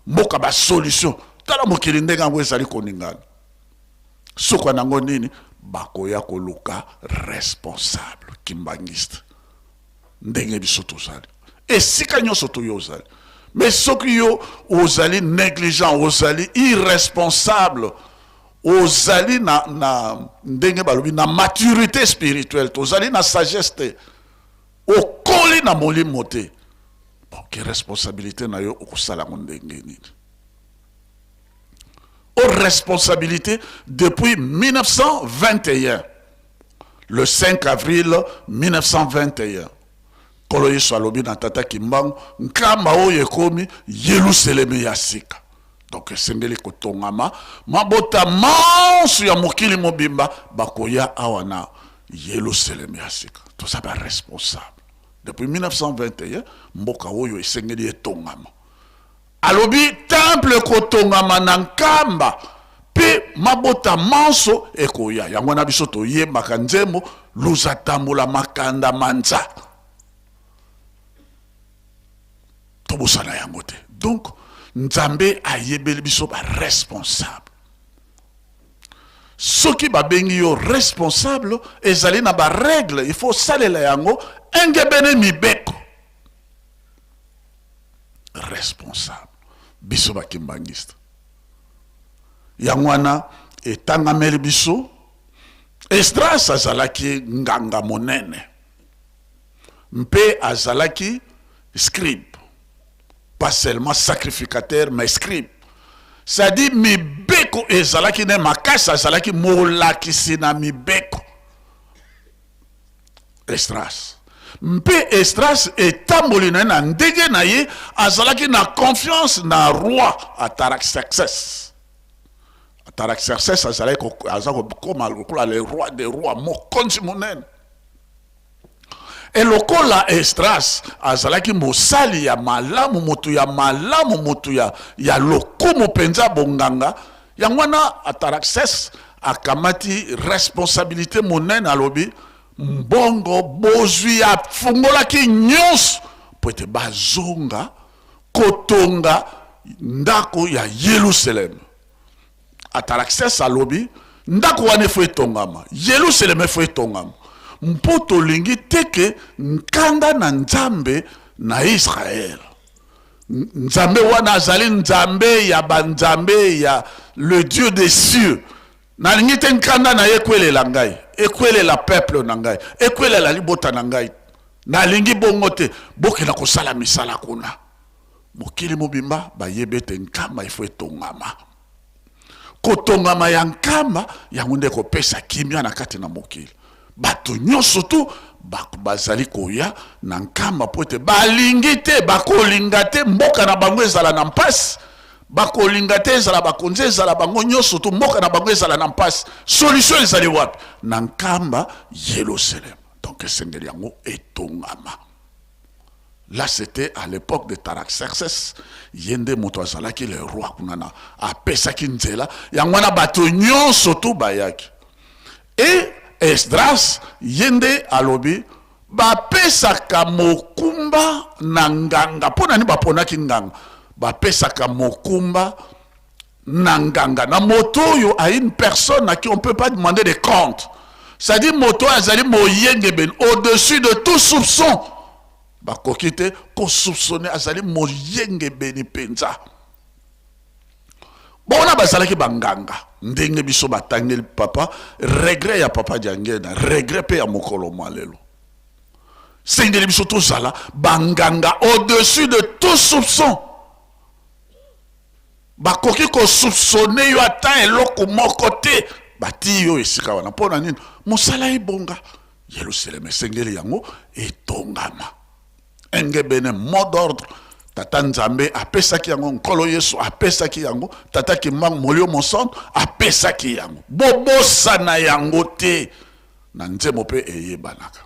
mboka ba solution. Tala mokili ndenge yango ezali koningana. Suka na yango nini? Bakoya koluka responsable kimbangiste ndenge biso tozali esika nyonso to yo ozali. Mais soki yo ozali négligent, ozali irresponsable, ozali na ndenge balobi na maturité spirituelle, tozali na sagesse te, okoli na molimo te, bon, ke responsabilité na yo okosala yango ndenge nini? Aux responsabilités depuis 1921, le 5 avril 1921, Nkolo Yesu alobi na Tata Kimbangu, nkamba oyo ekomi Yelusaleme ya sika, donc esengeli kotongama, mabota manso ya mokili mobimba bakoya awa na Yelusaleme ya sika. Toza ba responsable depuis 1921, mboka oyo esengeli etongama. Alobi temple ekotongama na Nkamba mpe mabota manso ekoya. Yango wana biso toyembaka nzembo luza tambola makanda manza, tobosana yango te. Donc Nzambe ayebeli biso ba responsable. Soki babengi yo responsable, ezali na ba règle, il faut osalela yango engebene mibeko. Responsable biso bakimbangiste, yango wana etangameli biso. Esdras azalaki nganga monene mpe azalaki scribe, pas seulement sacrificateur mais scribe, c'est-à-dire mibeko ezalaki ne makasi, azalaki molakisi na mibeko Esdras. Mpe Esdras etamboli na ye na ndenge na ye, azalaki na confiance na roi Ataraxerxes. Ataraxerxes azalaki aza kokoma lokola le roi des rois, mokonzi monene. E lokola Esdras azalaki mosali ya malamu, moto ya malamu, moto ya lokumu mpenza, bonganga, yango wana Ataraxerxes akamati responsabilité monene. Alobi mbongo bozwi, afungolaki nyonso po ete bazonga kotonga ndako ya Yelusaleme. Ataraxerxes alobi ndako wana efo etongama, Yelusaleme efo etongama, mpo tolingi te ke nkanda na Nzambe na Israele. Nzambe wana azali Nzambe ya banzambe, ya le Dieu des cieux. Nalingi te nkanda na ye ekwelela ngai, ekwelela peuple na ngai, ekwelela libota na ngai. Nalingi bongo te. Bokenda kosala misala kuna. Mokili mobimba bayebi ete Nkamba ifo etongama. Kotongama ya Nkamba yango nde ekopesa kimia na kati na mokili. Bato nyonso tu bazali koya na Nkamba mpo ete balingi te, bakolinga te mboka na bango ezala na mpasi, bakolinga te ezala bakonzi, ezala bango nyonso tu, mboka na bango ezala na mpasi. Solution ezali wapi? Na Nkamba, Yelusaleme. Donc esengeli yango etongama. Là, c'était à l'époque de Taraxerxes. Ye nde moto azalaki le roi kuna na apesaki nzela yango wana, bato nyonso tu bayaki. E Esdras ye nde alobi bapesaka mokumba na nganga. Mpo na nini baponaki nganga? Bapesaka mokumba na nganga, na moto oyo, à une personne à qui on peut pas demander des comptes, c'est-à-dire moto oyo azali moyengebene au-dessus de tout soupçon, bakoki te kosoupçonner, azali moyengebeni mpenza. Bona bazalaki banganga ndenge biso batangeli papa. Regret ya papa Diangenda, regret mpe ya mokolo mwa lelo, sengeli biso tozala banganga au-dessus de tout soupçon. Bakoki kosoupçonner yo ata eloko moko te. Batii yo esika wana mpo na nini? Mosala ebonga. Yelusaleme esengeli yango etongama engebene mot d'ordre Tata Nzambe apesaki yango, Nkolo Yesu apesaki yango, Tata Kimbangu Molimo Mosantu apesaki yango. Bobosana yango te. Na nzembo mpe eyebanaka.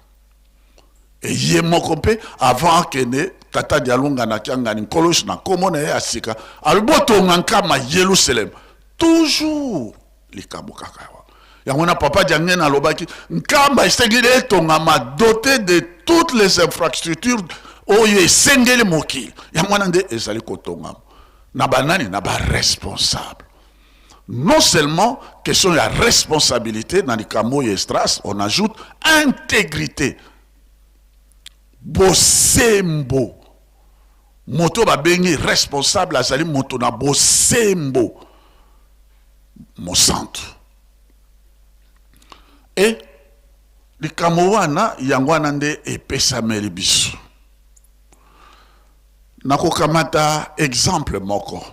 E ye moko mpe avant akende, tata Dialungana Kiangani, Nkolo Yesu na nkombo na ye ya sika, alobi botonga nkama Yelusaleme. Toujours likambo kaka wana. Yango wana papa Diangene alobaki nkamba esengeli etongama doté de toutes les infrastructures oyo esengeli mokili. Yango wana nde ezali kotongama na banani? Na ba responsable. Non seulement question ya responsabilité na likambo oyo Esdras, on ajoute intégrité, bosembo. Moto babengi responsable azali moto na bosembo mosantu. E likambo wana, yango wana nde epesameli biso. Nakokamata exemple moko.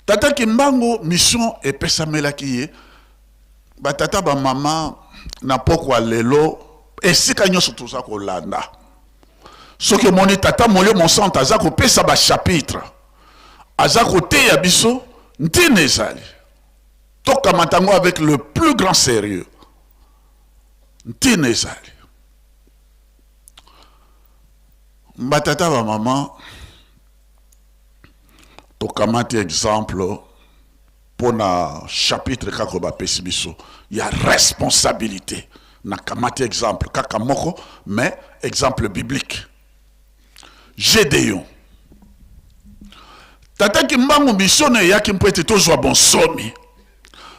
Tata Kimbangu, mission epesamelaki ye. Batata bamama, na pokwa lelo esika nyonso toza kolanda, soki omoni tata Molio Mosantu aza kopesa ba chapitre, aza koteya biso, ntina ezali tokamata yango avec le plus grand sérieux. Ntina ezali, batata bamama, tokamati exemple mpona chapitre kaka oyo bapesi biso ya responsabilité. Nakamati exemple kaka moko, mais exemple biblique, Gédéon. Tata Kimbangu, mission na eyaki mpo ete tozwa bonsomi.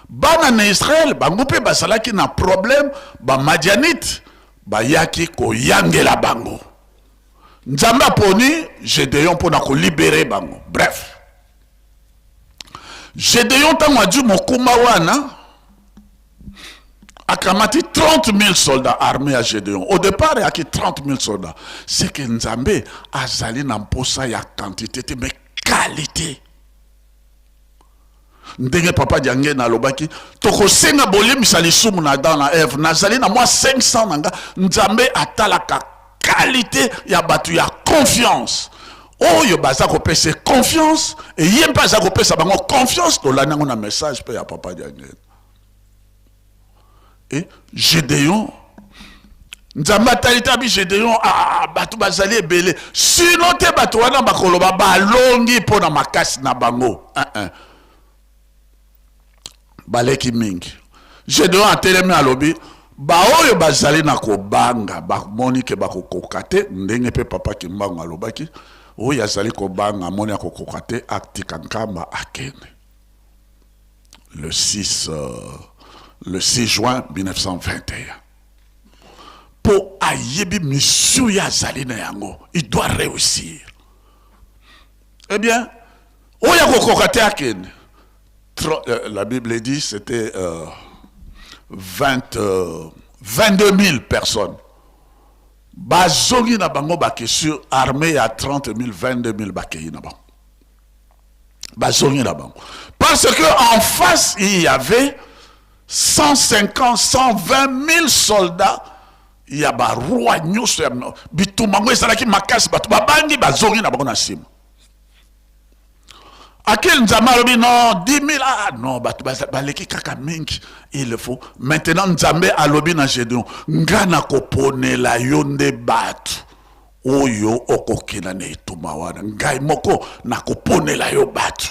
Bana na Israel bango mpe bazalaki na problème, bamadianite bayaki koyangela bango. Nzambe aponi Gédéon mpona kolibere bango. Bref, Gédéon ntango azwi mokumba wana, akamati 30 000 soldats. Armée ya Gédéon au départ eyaki 30 000 soldats. C'est que Nzambe azali na mposa ya quantité te, mais qualité. Ndenge papa Diangene alobaki, tokosenga bolimbisa lisumu na Adam na Eve, nazali na mwa 500 na nga. Nzambe atalaka qualité ya bato ya confiance oyo baza kopesa confiance, eye mpe aza kopesa bango confiance. Tolandi yango na message mpe ya papa Diangene. E Gédéon, Nzambe atali te, abi Gédéon: ah, bato bazali ebele, sino te bato wana bakoloba balongi mpo na makasi na bango. Uh -uh. Baleki mingi. Gédéon atelemi, alobi: baoyo bazali na kobanga, bamoni ke bakokoka te. Ndenge mpe papa Kimbangu alobaki, oyo azali kobanga, amoni akokoka te, atika nkamba, akende. Le 6 juin 1921, mpo ayebi mission ye azali na yango, il doit réussir. Eh bien, oyo akokoka te, akende. La Bible dit c'était 20, 22 000 personnes bazongi na bango, bake sur armée ya 30 000, 22 000 bakei na bango, bazongi na bango, parce que en face il y avait 150, 120 000 soldats ya baroi nyonso ya bitumba. Yango ezalaki makasi, bato babangi, bazongi na bango na nsima. Akeli, Nzambe alobi: non, 10 000, ah non, bato baleki kaka mingi. Il faut maintenant, Nzambe alobi na Gédéon: nga nakoponela yo nde bato oyo okokenda na etumba wana, ngai moko nakoponela yo bato.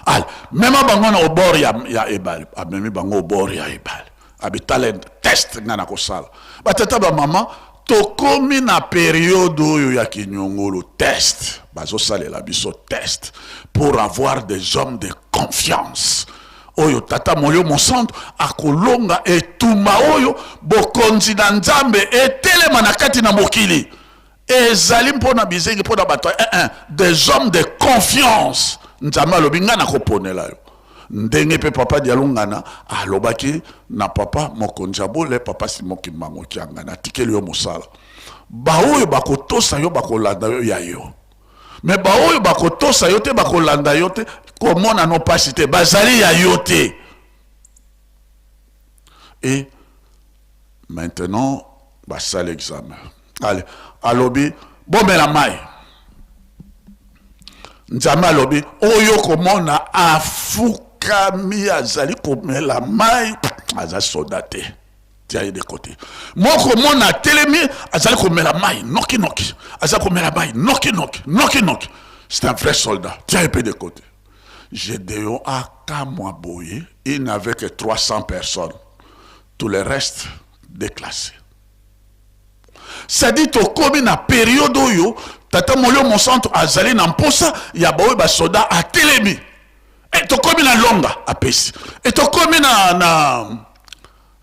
Ale, mema bango na au bord ya ebale. Amemi bango au bord ya ebale, abi: tala test ngai nakosala. Batata, bamama, tokomi na période oyo ya kinyongolo. Test bazosalela biso, test pour avoir des hommes de confiance oyo tata Molio Mosantu akolonga etumba oyo bokonzi na Nzambe etelema na kati na mokili. Ezali mpona bizengi, mpona bato 1, des hommes de confiance. Nzambe alobi: ngai nakoponela yo. Ndenge mpe papa Dialungana alobaki na papa mokonzi ya bole, papa Simon Kimbangu Kiangani: atikeli yo mosala, baoyo bakotosa yo, bakolanda yo, ya yo. Me baoyo bakotosa yo te, bakolanda yo te, komona no pasi te, bazali ya yo te. Et maintenant basala examen. Ale, alobi: bomela mai. Nzambe alobi: oyo komona afukami, azali komela mai, aza soda te. Tia ye de côté. Moko mona atelemi, azali komela mai noki noki, azali komela mai noki noki, noki noki. C'est un vrai soldat. Tia ye pe de côté. Gédéon akamwa boye, il n'avait que 300 personnes. Tout le reste déclassé. C'est-à-dire tokomi na période oyo tata molio mosantu azali na mposa ya baoyo basoda atelemi. E tokomi na longa apesi. E tokomi na na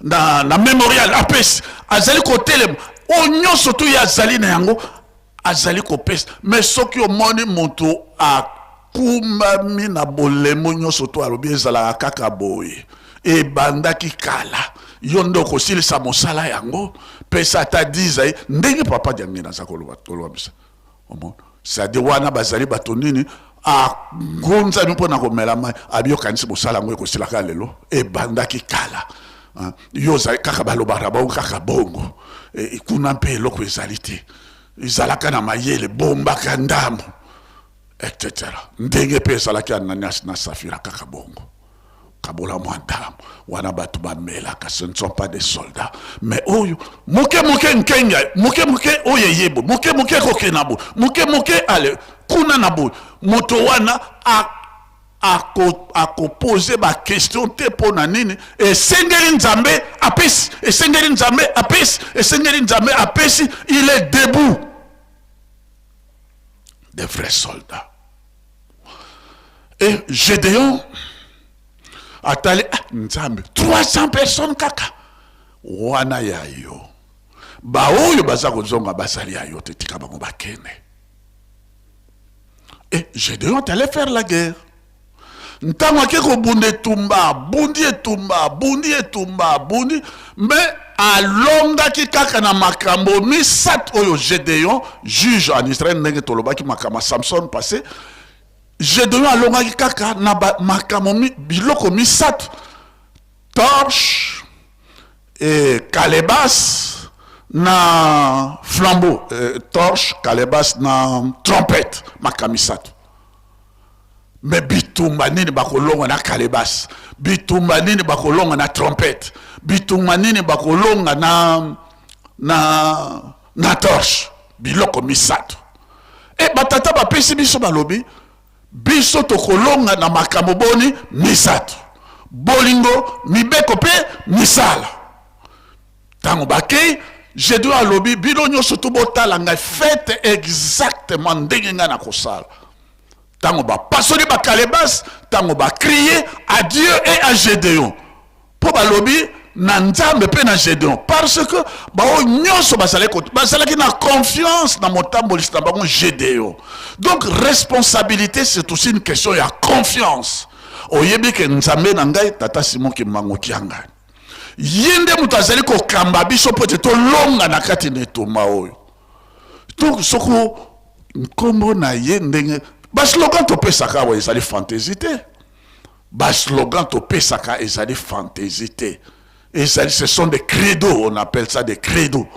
na, na memorial apesi. Azali kotelema. Oyo nyonso tu ye azali na yango azali kopesa. Mais soki omoni moto akumbami na bolemo nyonso to alobi ezalaka kaka boye, ebandaki kala, yo nde okosilisa mosala yango, pesa ata 10 aye, ndenge papa Diangenda aza koloba, koloba bisa. Omona? C'est-à-dire wana bazali bato nini agunzami mpo na komela mai, abi okanisi mosala yango ekosila kaka lelo, ebandaki kala. Yo ozali kaka balobaka bango kaka bongo. E, kuna mpe eloko ezali te, ezalaka na mayele, bombaka ndambo etc. Ndenge mpe ezalaki Ananias na Safira kaka bongo, kabola mwa ndambo wana bato bamelaka, ce ne sont pas des soldats. Mais oyo moke moke nkenga, moke moke oyo eyebo, moke moke ekokenda boye, moke moke ale kuna na boye, moto wana akopose ba question te mpo na nini esengeli Nzambe apesi, esengeli Nzambe apesi, esengeli Nzambe apesi. Il est debout, des vrais soldats. Et Gédéon atali, ah, Nzambe, 300 personnes kaka wana ya yo, baoyo baza kozonga bazali ya yo te, tika bango bakende. Et Gédéon est allé faire la guerre. Ntango ake kobunda etumba, abundi etumba, abundi etumba, abundi, mais alongaki kaka na makambo misato oyo Gédéon, juge en Israël, ndenge tolobaki makambo ya Samson passé, Gédéon alongaki kaka na makambo biloko misato: torche et calebasse na flambeau, torche, calebasse na trompette, makambo misato. Mais bitumba nini bakolonga na calebasse? Bitumba nini bakolonga na trompette? Bitumba nini bakolonga na torche? Biloko misato. E batata bapesi biso, balobi biso tokolonga na makambo boni? Misato: bolingo, mibeko mpe misala. Ntango bakei, Gédéon alobi: bino nyonso to botala ngai, faites exactement ndenge ngai nakosala. Ntango bapasoli bakalebase, ntango bacrier à Dieu et à Gédéon, mpo balobi na Nzambe mpe na Gédéon, parce que baoyo nyonso bazalaki na confiance na motambolisi na bango Gédéon. Donc responsabilité, c'est aussi une question ya confiance. Oyebi ke Nzambe na ngai, tata Simon Kimbangu Kiangani, ye nde moto azali kokamba biso mpo ete tolonga na kati na etumba oyo. Donc soko nkombo na ye, ndenge baslogan topesaka awa ezali fantaisie te, baslogan topesaka ezali fantaisie te, ezali, ce sont des credos, on appelle ça des credos.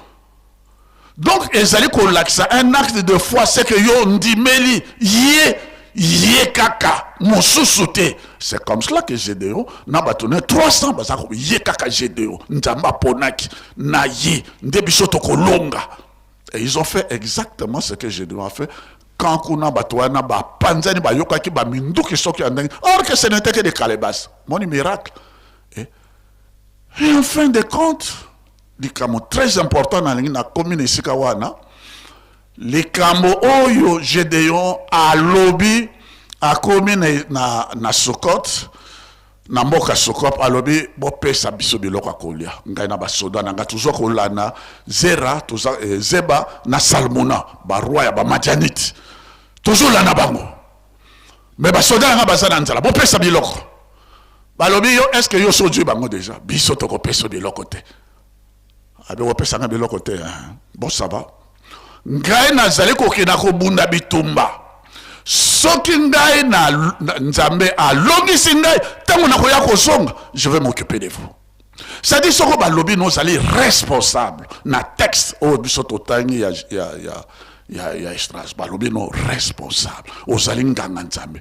Donc ezali kolakisa un acte de foi, c'est que yo ndimeli ye, ye kaka, mosusu te. C'est comme cela que Gédéon na bato ne 300 baza ye kaka Gédéon, Nzambe aponaki na ye nde biso tokolonga. Et ils ont fait exactement ce que Gédéon a fait. Quand kuna bato wana bapanzani, bayokaki baminduki soki ya ndenge, or que ce n'était que des calebasses, moni miracle. Et en fin de compte, likambo très important nalingi nakomi na esika wana, likambo oyo Gédéon alobi, akomi na Sukot, na mboka Sukot, alobi: bopesa biso biloko ya kolia, ngai na basoda na ngai toza kolanda Zera, toza Zeba na Salmona, baroi ya Bamadianite, tozolanda bango, mais basoda na ngai baza na nzala, bopesa biloko. Balobi: yo, est ce que yo so ozwi bango déjà? Biso tokopesa biloko te. Abi: kopesanga biloko te, hein? Bon, ça va, ngai nazali kokenda kobunda bitumba. Soki ngai na Nzambe alongisi ngai, ntango nakoya kozonga, je vais m'occuper de vous. C'est-à-dire soko balobi no ozali responsable, na texte oyo biso totangi ya Esdras, balobi no responsable, ozali nganga Nzambe,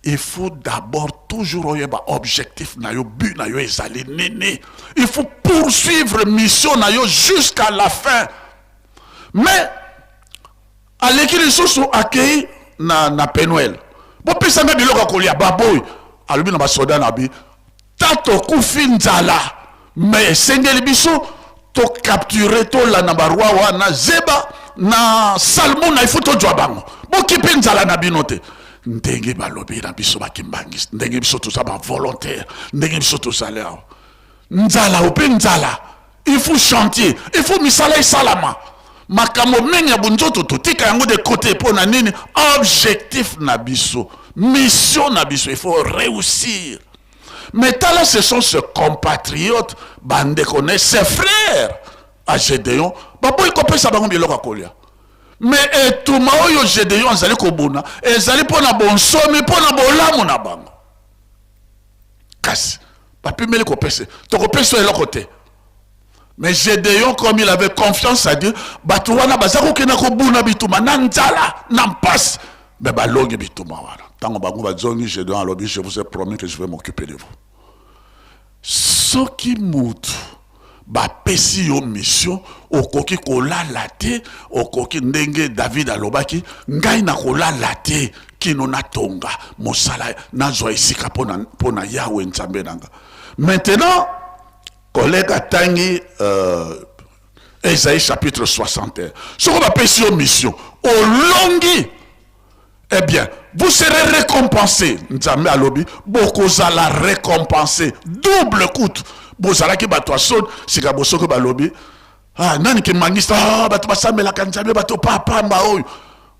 il faut d'abord toujours oyeba objectif na yo, but na yo ezali nini. Il faut poursuivre. poursuivre mission na yo jusqu'à la fin. Mais aleki lisusu, akei na Penuel: "Bopesa ngai biloko ya kolia." Baboyi. Alobi na basoda na bi: "Ta tokufi nzala, mais esengeli biso tocapturer, tolanda baroi wana, Zeba na Salmuna. Ifo tozwa bango. Bokipe nzala na bino te." Ndenge balobi na biso bakimbangisi, ndenge biso toza bavolontaire, ndenge biso tozali awa, nzala ope nzala, il faut chantier, il faut misala esalama. Makambo mingi ya bonzoto totika yango de côté. Mpo na nini? Objectif na biso, mission na biso, il faut réussir. Mais tala, ce sont ses compatriotes, bandeko na, ses frères à Gédéon, baboyi kopesa bango biloko ya kolia. Mais etuma oyo Gédéon azali kobuna ezali mpo na bonsomi, mpo na bolamu na bango. Kasi bapimeli kopesa: "Tokopesa eloko te." Mais Gédéon, comme il avait confiance à Dieu, bato wana baza kokenda kobuna bituma na nzala, na mpasi, mais balongi bituma wana. Ntango bango bazongi, Gédéon alobi: "Je vous ai promis que je vais m'occuper de vous." Soki mutu bapesi yo mission, okoki kolala te. Okoki ndenge David alobaki: "Ngai nakolala te kino natonga mosala, nazwa esika mpo na Yawe Nzambe na nga." Maintenant, collègue atangi Esaïe chapitre 61. Soki bapesi yo mission, olongi, eh bien, vous serez récompensé. Nzambe alobi bokozala récompensé double. Kutu bozalaki bato ya soni, sika bosoki balobi: "Ah, nani kimangisa?" Ah, bato basambelaka Nzambe, bato papamba oyo.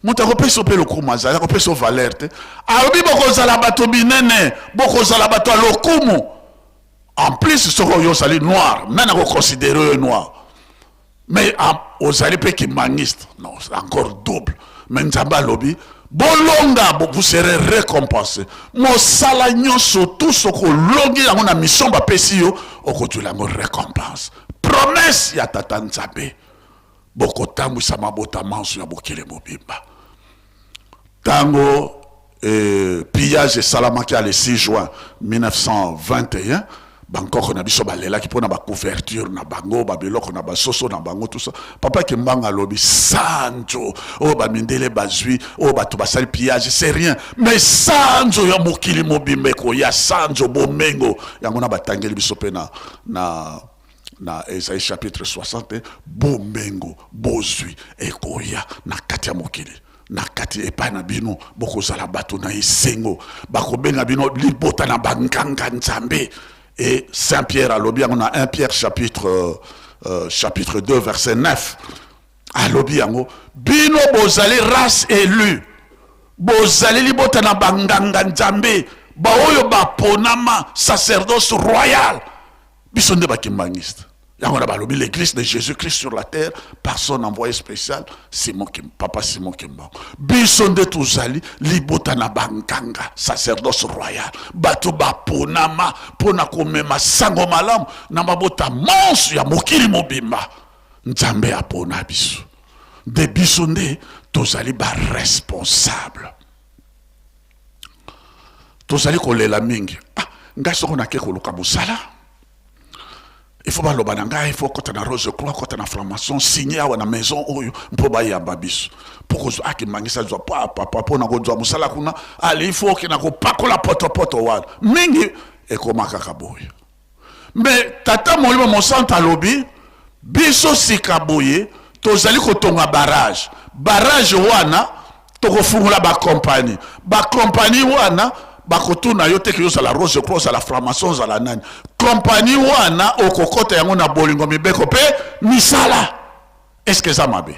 Moto akopesa mpe lokumu, azali akopesa valeur te. Alobi bokozala bato binene, bokozala bato ya lokumu. En plus, soki oyo ozali noir, nani akoconsidérer oyo noir? Mais ozali mpe kimangiste, non, encore double. Mais Nzambe alobi bolonga, vous serez récompensé. Mosala nyonso tu, soki olongi yango na mission bapesi yo, okozwela yango récompense. Promesse ya Tata Nzambe: bokotambwisa mabota manso ya bokili mobimba. Ntango pillage esalamaki le 6 juin 1921, bankoko na biso balelaki mpona bacouverture na bango, babiloko na basoso na bango, tout ça. Papa Kimbanga alobi: "Sanjo oyo bamindele bazwi, oyo bato basali pillage, c'est rien, mais sanjo ya mokili mobimba ekoya, sanjo bomengo." Yango na batangeli biso mpe na Esaïe chapitre 60: bomengo, bozwi ekoya na kati ya mokili, na kati epai na bino. Bokozala bato na esengo, bakobenga bino libota na banganga Nzambe. Et Saint Pierre alobi yango na 1 Pierre chapitre 2 verset 9. Alobi yango: "Bino bozali race élue, bozali libota na banganga Nzambe, baoyo baponama, sacerdoce royal." Biso nde bakimbangiste. Yango na balobi l'église de Jésus-Christ sur la terre par son envoyé spécial Simon Kim, Papa Simon Kimbangu. Biso nde tozali libota na banganga, sacerdoce royal, bato baponama mpona komema sango malamu na mabota monso ya mokili mobimba. Nzambe apona biso nde, biso nde tozali baresponsable. Tozali kolela mingi: "Ah, ngai soko nake koluka mosala, il faut baloba na ngai, il faut kota na Rose Croix, kota na franc-maçon, signe awa na maison oyo mpo bayamba biso, mpo kozwa akimangisa zwa papa mpo na kozwa mosala kuna. Ale, il faut okenda kopakola potopoto wana." Mingi ekoma kaka boye. Mais Tata Molimo Mosantu alobi biso sika boye tozali kotonga barrage. Barrage wana, tokofungola bakompani. Bakompani wana, bakotuna yo te ke ozala Rose Croix, ozala franc-maçon, ozala nani. Kompani wana, okokɔta yango na bolingo, mibeko mpe misala. Est-ce eza mabe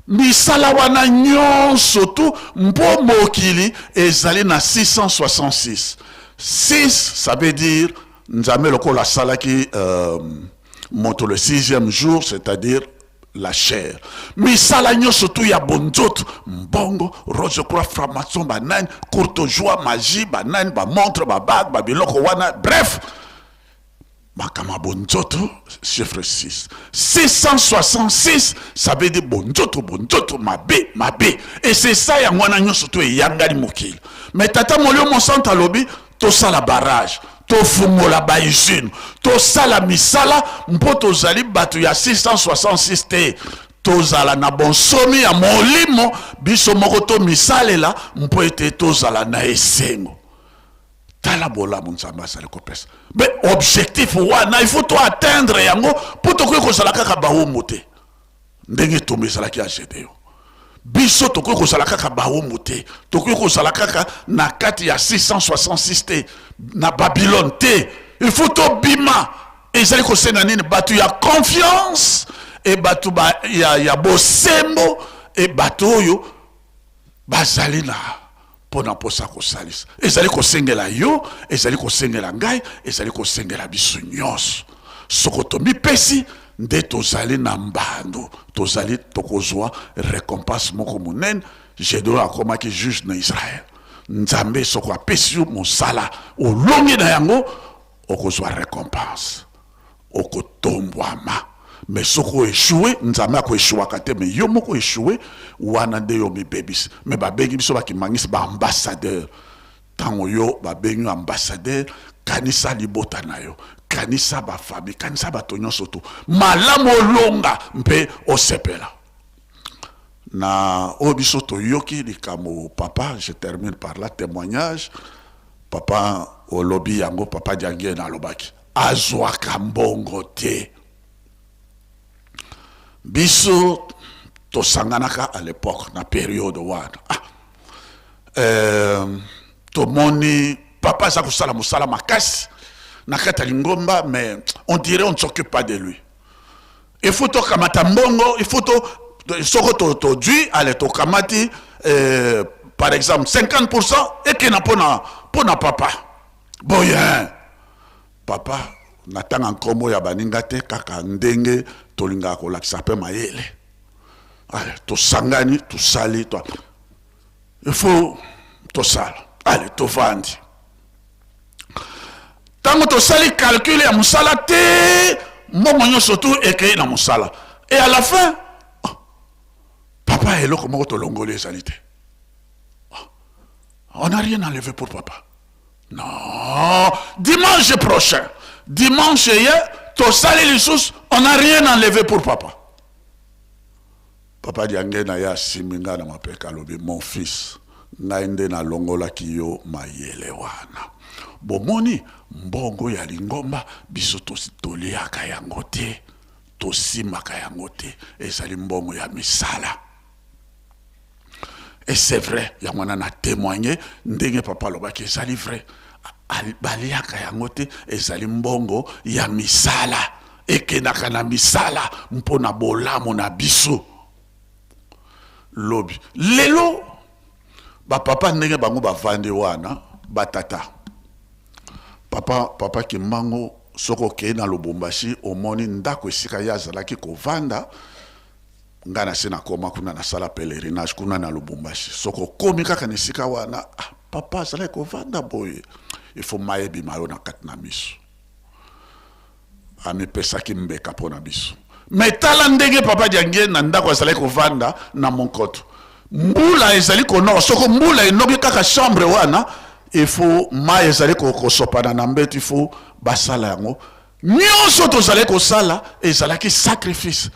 misala wana nyonso tu? Mpo mokili ezali na 666. 6, ça veut dire Nzambe lokola asalaki moto le sixième jour, c'est-à-dire la chair. Misala nyonso tu ya bonzoto, mbongo, Rose Croix, franc-maçon, banani, courte joie, magie, banani, bamontre, babague, babiloko wana, bref, makambo ya bonzoto. Chiffre 6, 666, ça veut dire bonzoto, bonzoto mabe, mabe. Et c'est ça, yango wana nyonso to eyangani mokili. Mais Tata Molio Mosantu alobi tosala barrage. Tofungola ba usine, tosala misala mpo tozali bato ya 666 te. Tozala na bonsomi ya molimo, biso moko tomisalela mpo ete tozala na esengo. Tala bolamu Nzambe azali kopesa. Mais objectif wana il faut to atteindre yango mpo tokoki kozala kaka bawumbu te. Ndenge etumba ezalaki ya Gedeon. Biso tokoki kozala kaka bawumbu te. Tokoki kozala kaka na kati ya 666 te, na Babylone te. Il faut tobima. Ezali kosenga nini? Bato ya confiance e bato ba, ya, ya bosembo e bato oyo bazali na mpo na mposa kosalisa. Ezali kosengela yo, ezali kosengela ngai, ezali kosengela biso nyonso. Soko tomipesi nde tozali na mbando, tozali tokozwa recompense moko monene. Gedeon akomaki juge na Israël. Nzambe soko apesi yo mosala, olongi na yango, okozwa recompense, okotombwama. Mais soki o echoue, Nzambe ako echouaka te, mais yo moko echoue, wana nde yo omibebisi. Mais babengi biso ba kimbanguiste ba ambassadeur. Tango yo babengi yo ambassadeur, kanisa libota na yo, kanisa ba famille, kanisa bato nyonso tu. Malamu olonga mpe osepela. Na oyo biso toyoki likambo papa, je termine par là, témoignage papa olobi yango, papa Diangienda alobaki azwaka mbongo te. Biso tosanganaka à l'époque na période wana, tomoni papa aza kosala mosala makasi na kati ya lingomba, mais on dirait on ne s'occupe pas de lui. Il faut tokamata mbongo, il faut to soko todui, ale tokamati par exemple 50% ekena mpona papa. Boye papa natanga nkombo ya baninga te, kaka ndenge tolingaka kolakisa mpe mayele. Ale tosangani, tosali to, il faut tosala. Ale tovandi, ntango tosali calcul ya mosala te, mbongo nyonso tu ekei na mosala. Et à la fin, oh, papa eloko moko tolongoli ezali te. Oh, on n'a rien enlevé pour papa. Non, dimanche prochain, dimanche ye tosali lisusu, on n'a rien enlevé pour papa. Papa Diangienda ye asimbi ngai na mapeka, alobi: mon fils, ngai nde nalongolaki yo mayele wana. Bomoni mbongo ya lingomba, biso toliaka yango te, tosimaka yango te, ezali mbongo ya misala. Et c'est vrai, yango wana na témoigner ndenge papa alobaki, ezali vrai, baliaka yango te, ezali mbongo ya misala, ekendaka na misala mpo na bolamu na biso lobi. Lelo bapapa ndenge bango bavandi wana, batata papa, papa Kimbangu, soki okei na Lubumbashi, omoni ndako esika ye azalaki kovanda. Ngai nasi nakoma kuna, nasala pèlerinage kuna na Lubumbashi. Soki okomi kaka na esika wana, ah, papa azalaki kovanda boye, il faut mai ebima yo na kati na miso. Amipesaki mbeka mpo na biso. Me tala ndenge papa Diangie na ndako azalaki kovanda na Monkoto, mbula ezali konoka. Soko mbula enoki kaka, chambre wana, il faut mai ezali kosopana na mbeto, il faut basala yango nyonso. Tozalaki kosala, ezalaki sacrifice,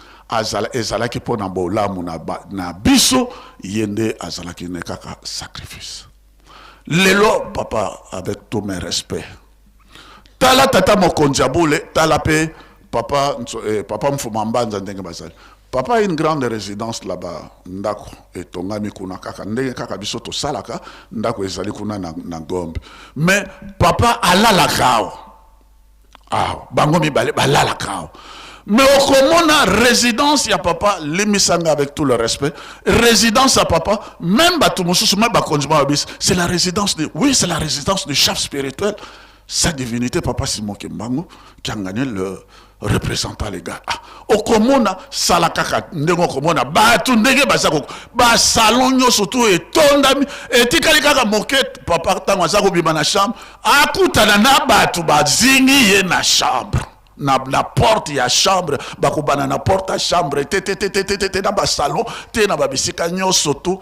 ezalaki mpo na bolamu na biso. Ye nde azalaki ne kaka sacrifice. Lelo papa, avec tous mes respects, tala tata mokonzi ya bule, tala mpe papa, papa Mfuma Mbanza, ndenge bazali. Papa a une grande résidence là-bas, ndako etongami kuna kaka ndenge kaka biso tosalaka, ndako ezali kuna na Gombe. Mais papa alalaka awa awa, bango mibale balalaka awa. Mais okomona résidence ya papa, limisanga avec tout le respect, résidence ya papa, même bato mosusu, même bakonzi ba biso, c'est la résidence de, oui, c'est la résidence du chef spirituel, sa divinité papa Simon Kimbangu Kiangani, le représentant légal. Ah, okomona sala kaka ndenge okomona bato ndenge baza basalon nyonso tu etondami, etikali kaka moke. Papa ntango aza kobima na chambre, akutana na bato bazingi ye na chambre, na porte ya chambre, bakobana na porte ya chambre te te te te te te, na basalon te, na babisika nyonso tu.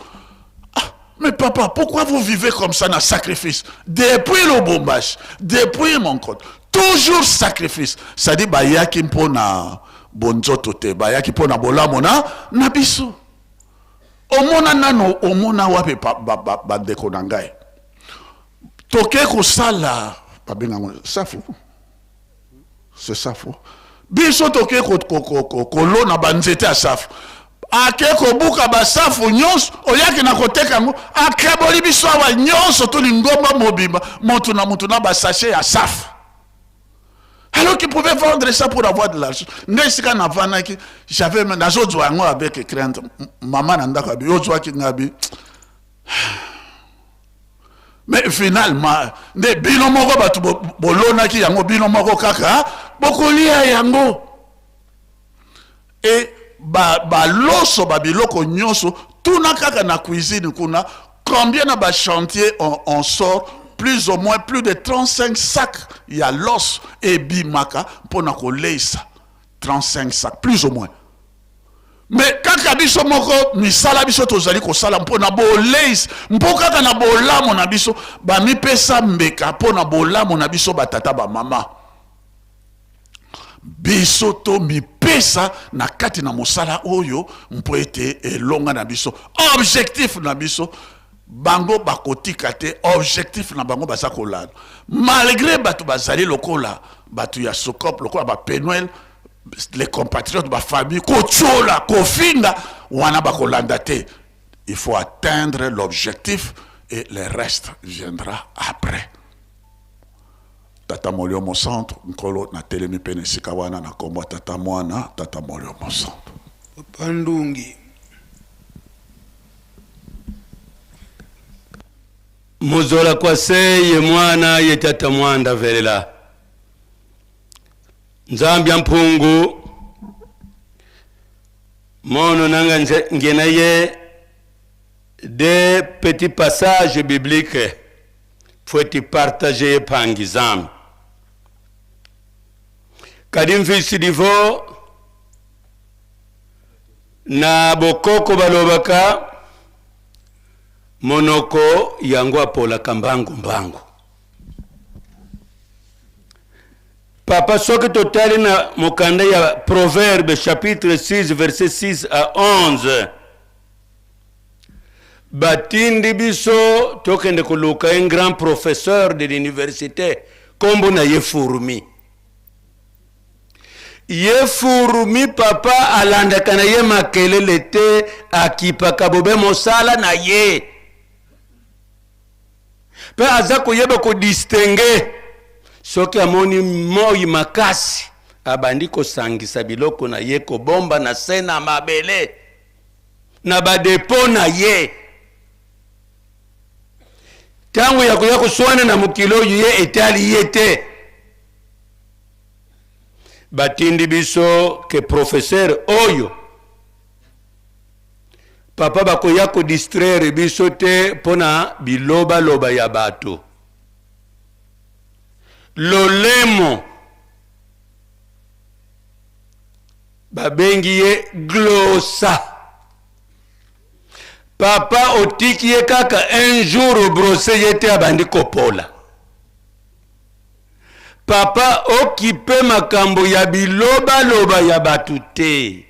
Ah. Mais papa, pourquoi vous vivez comme ça na sacrifice? Depuis Lubumbashi, depuis mon compte, toujours sacrifice. C'est-à-dire bayaki mpo na bonzoto te, bayaki mpo na bolamu na na biso. Omona nano, omona wapi bandeko na ngai? Toke kosala babengango safu. C'est safu. Biso toke kolona banzete ya safu. Ake kobuka basafu nyonso, oyaki na koteka yango, akaboli biso awa nyonso to lingomba mobimba, motu na motu na basachet ya safu. Alors qu'il pouvait vendre ça pour avoir de l'argent. Nde esika navandaki, j'avais nazozwa yango avec crainte. Mama na ndako abi, ozwaki nga bi. Mais finalement, nde bino moko bato bolonaki yango, bino moko kaka bokolia yango. E baloso ba babiloko nyonso tuna kaka na cuisine kuna combien na bachantier on sort plus ou moins plus de 35 sacs ya los ebimaka mpona koleisa 35 sacs plus ou moins. Mais kaka biso moko misala biso tozali kosala mpona boleisi, mpo kaka na bolamu na biso bamipesa mbeka mpona bolamu na biso batata bamama. Biso tomipesa na kati na mosala oyo mpo ete elonga na biso, objectif na biso bango bakotika te, objectif na bango baza kolanda malgré bato bazali lokola bato ya Sokop, lokola bapenuel, les compatriotes, bafamille kotiola kofinga wana bakolanda te. Il faut atteindre l'objectif et le reste viendra après. Tata Molio Mosantu, nkolo natelemi mpe na esika wana na kombo ya Tata Mwana, Tata Molio Mosantu. Papa Ndungi. Muzola kwase ye mwana ye tata mwanda velela Nzambi ya mpungu mono nanga ngena ye des petits passages bibliques faut partager ye pangi zami kadi mvisi divo na bokoko balobaka monoko yango apolaka mbangu mbangu. Papa, soki totali na mokanda ya Proverbe chapitre 6 verset 6 à 11, batindi biso tokende koluka un grand professeur de l'université, kombo na ye Fourmi. Ye Fourmi papa alandaka na ye makelele te, akipaka bobe mosala na ye mpe aza koyeba kodistingue. Soki amoni moi makasi, abandi kosangisa biloko na ye, kobomba na se na mabele na badepo na ye. Ntango ya koya koswana na mokili oyo ye etali ye te. Batindi biso ke professeur oyo papa bakoya kodistraire biso te mpona bilobaloba ya bato. Lolemo babengi ye glosa. Papa otiki ye kaka un jour obrose ye te, abandi kopola. Papa okipe makambo ya bilobaloba ya bato te,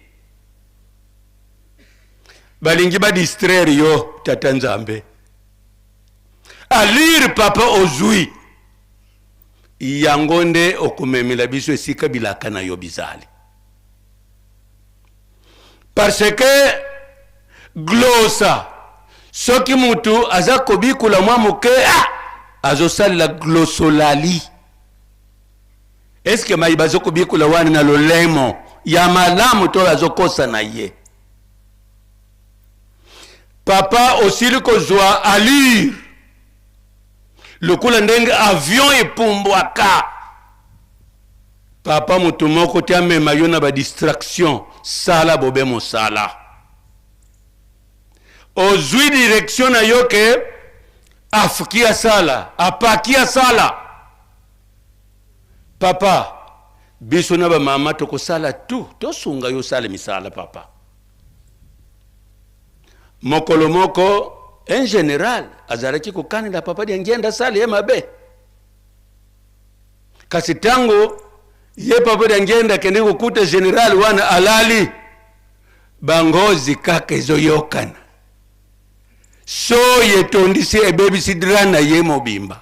balingi badistraire yo. Tata Nzambe alire papa ozwi yango nde okomemela biso esika bilaka na yo bizali, parce que glosa soki mutu aza kobikula mwa moke, azosalela glosolali. Eske mai bazo kobikula wana na lolemo ya malamu to azokosa na ye? Papa osili kozwa allure lokola ndenge avion epumbwaka. Papa moto moko te amema yo na badistraction, sala bobe mosala. Ozwi direction na yo ke afuki asala, apaki asala. Papa, biso na bamama tokosala tu tosunga yo osala misala. Papa, mokolo moko Un general azalaki kokanela Papa Diangienda asala ye mabe. Kasi tango ye Papa Diangienda akendeki kokuta general wana alali, bangozi kaka ezoyokana. Soyi etondisi ebebisi drap na ye mobimba.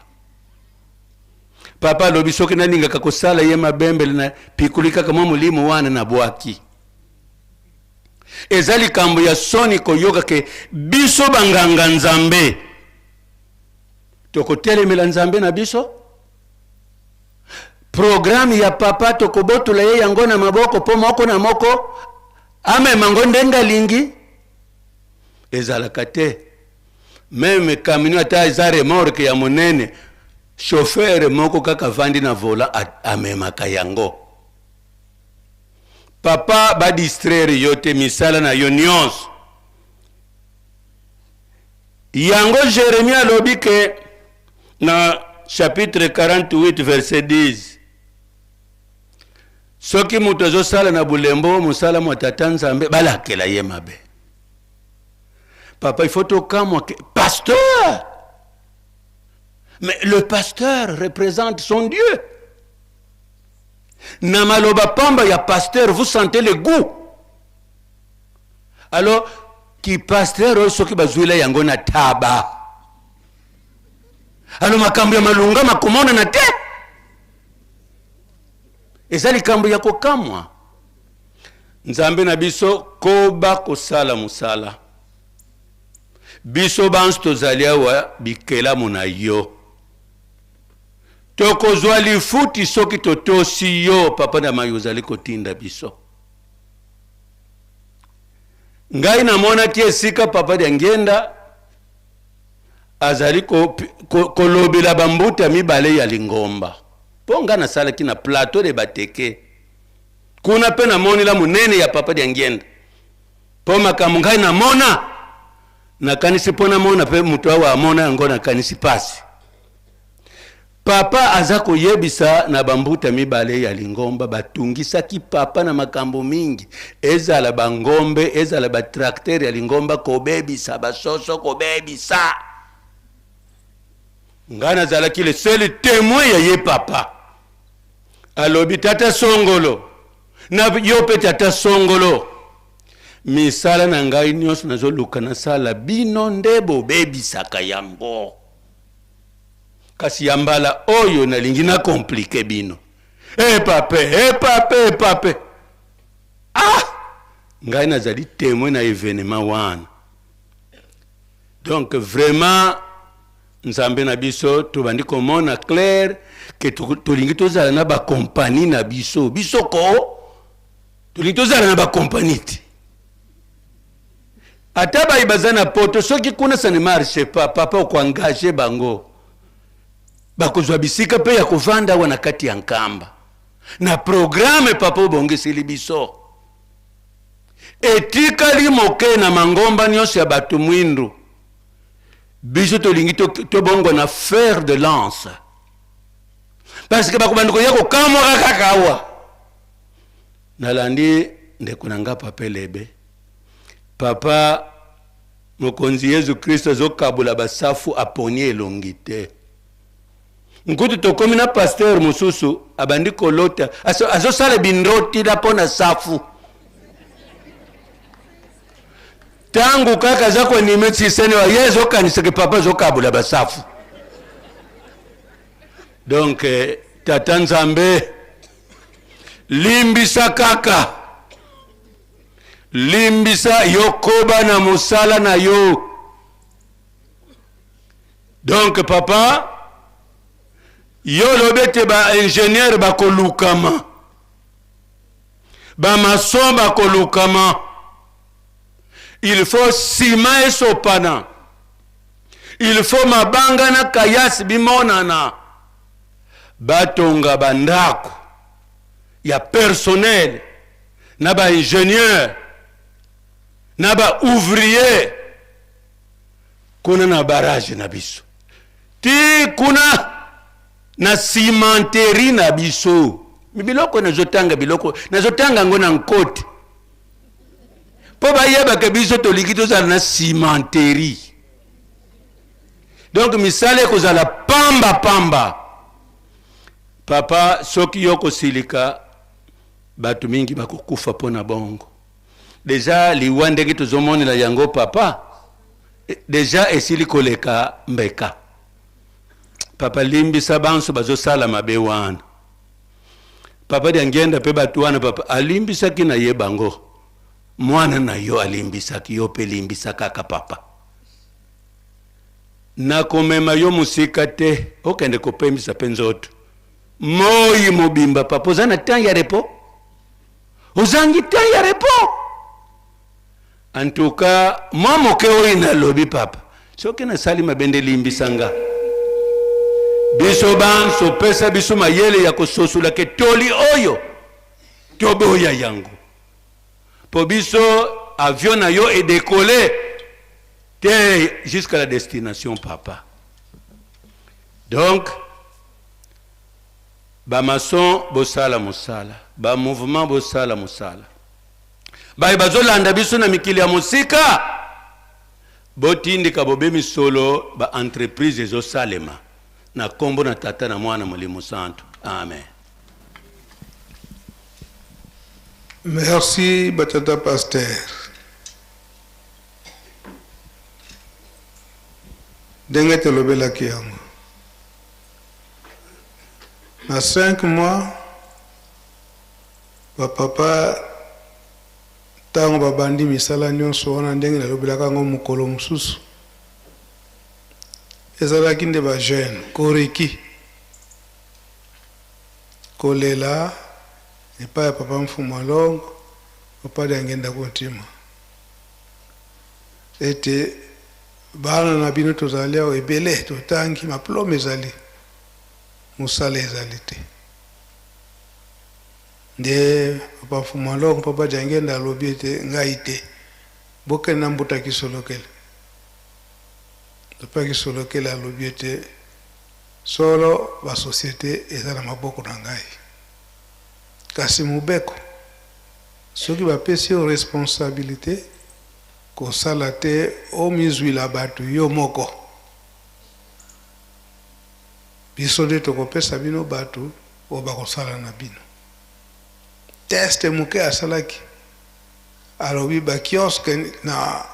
Papa alobi soki nalingaka kosala ye mabembele na pikuli kaka mwa molimo wana na bwaki. Eza likambo ya soni koyoka ke biso banganga Nzambe tokotelemela Nzambe na biso. Programme ya papa tokobotola ye yango na maboko po moko na moko amema ngo ndenge alingi. Ezalaka te. Meme camion ata eza remorque ya monene, chauffeur moko kaka avandi na volant amemaka yango. Papa ba distraire yo te misala na yo nionso. Yango Jeremie alobi ke na chapitre 48 verset 10 soki moto azosala na bulembo mosala mwa tata Nzambe balakela ye mabe. Papa, il faut tokamwa ke pasteur, mais le pasteur représente son Dieu. Na maloba pamba ya pasteur, vous sentez le goût. Alors ki pasteur oyo soki bazuila yango na taba, alors makambo ya malunga makomonana te. Eza likambo ya kokamwa. Nzambe na biso, koba kosala mosala. Biso banso tozali awa bikelamu na yo. Tokozwa lifuti soki totosi yo, Papa na maye ozali kotinda biso. Ngai namonaki esika Papa Diangienda azali kolobela ko, ko bambuta mibale ya lingomba. Mpo ngai nasalaki na plateau de Bateke. Kuna mpe namoni la monene ya Papa Diangienda. Mpo makambo ngai namona, nakanisi mpo namona mpe moto awa amona yango, nakanisi pasi. Papa aza koyebisa na bambuta mibale ya lingomba batungisaki papa na makambo mingi, ezala bangombe, ezala ba tracteur ya lingomba, kobebisa basoso, kobebisa. Ngai nazalaki le seul temoin ya ye papa. Alobi tata songolo na yo pe tata songolo, misala na ngai nyonso nazoluka nasala, bino nde bobebisaka yango. Kasi ya mbala oyo nalingi na complique bino. Eh pape, eh pape, eh pape. Ah! Ngai nazali temoin na evenement wana. Donc vraiment Nzambe na biso tobandi komona clair ke tolingi tozala na ba compagnie na biso. Biso ko tolingi tozala na ba compagnie te. Ata bayi baza na poto soki kuna ça ne marche pas, papa oko engager bango bakozwa bisika pe ya kovanda awa na kati ya Nkamba na programme papa obongiseli biso. Etikali moke na mangomba nyonso ya bato mwindu, biso tolingi tobongwa na fer de lance parce que bakobanda koya kokamwaka kaka awa. Nalandi ndeko na nga Papa Elebe, Papa Mokonzi Yezu Kristo azokabola basafu aponi elongi te. Nkutu tokomi na pasteur mosusu abandi kolota, azosala bindotila mpo na safu. Tango kaka aza koanime tisene wa ye azokanisa ke papa azokabola basafu. Donc tata Nzambe limbisa kaka, limbisa yo, koba na mosala na yo. Donc papa yo olobi ete ba ingénieur bakolukama, ba maçon bakolukama, il faut ciment esopana, il faut mabanga na kayasi bimonana, batonga bandako ya personnel na ba ingénieur na ba ouvrier kuna na barrage na biso ti kuna na cimenterie na biso. Biloko nazotanga, biloko nazotanga yango na nkote mpo bayebaka biso tolingi tozala na cimenterie. Donc misala ekozala pamba pamba. Papa, soki yo kosilika, bato mingi bakokufa mpo na bongo. Deja liwa ndenge tozomonela yango papa, deja esili koleka mbeka. Papa, limbisa banso bazosala mabe wana. Papa Diangienda mpe bato wana papa alimbisaki na ye bango. Mwana na yo alimbisaki yo mpe limbisa kaka papa. Nakomema yo mosika te, okende kopemisa mpe nzoto moi mobimba papa. Oza na temps ya repos? Ozangi temps ya repos? En tout cas, mwa moke oyo nalobi papa, soki nasali mabe nde limbisa nga. Biso banso pesa biso mayele ya kososola ke toli oyo toboya yango, po biso avion na yo edekole te jusqu'à la destination papa. Donc ba maçon bosala mosala, ba mouvement bosala mosala, baye bazolanda biso na mikili ya mosika botindika bobe misolo ba entreprise ezosalema na kombo na Tata na Mwana Molimo Santu. Amen. Merci batata pasteur. Ndenge tolobelaki yango na 5 mois, bapapa ntango babandi misala nyonso wana, ndenge nalobelaka yango mokolo mosusu, ezalaki nde ba jeune koreki kolela epai ya papa Mfumu Alongo, papa Diangenda Kuntima, ete bana na bino tozali awa ebele, totangi maplome ezali, mosala ezali te. Nde papa Mfumu Alongo, papa Diangenda alobi ete ngai te, bokende na mbuta Kisolokele. Papa Kisolokele alobi ete solo ba société eza na maboko na ngai, kasi mobeko soki bapesi yo responsabilité kosala te omizwila bato yo moko, biso nde tokopesa bino bato oyo bakosala na bino. Test moke asalaki, alobi ba kiosque na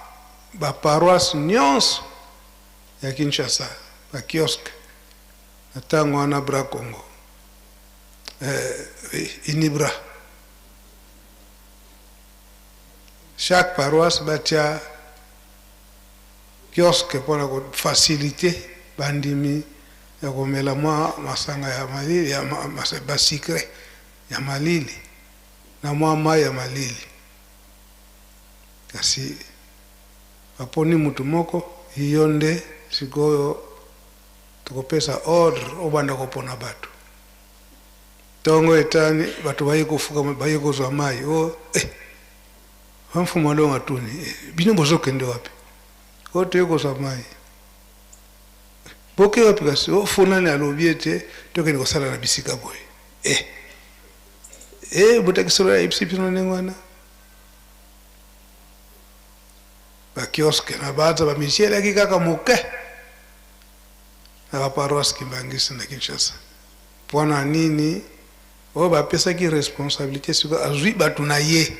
ba paroisse nyonso ya Kinshasa, ba kiosque na ntango wana Bra Congo, Unibra, chaque paroisse batia kiosque mpona kofacilite bandimi ya komela mwa masanga ya malili, ya basikre ya malili na mwa mai ya malili. Kasi baponi mutu moko, yo nde sikoyo tokopesa ordre obanda kopona bato. Ntongo etani, bato baye kofuka, baye kozwa mai. O Mfumu Alongo atuni, bino bozokende wapi? O toye kozwa mai. Boke wapi kasi? O funani alobi ete tokende kosala na bisika boye. Botaki solo ayebisi bino ndenge wana. Ba kiosque na baza ba misielaki kaka moke na ba paroisse Kimbanguiste na Kinshasa. Pona nini oyo bapesaki responsabilité sikoyo azwi bato na ye.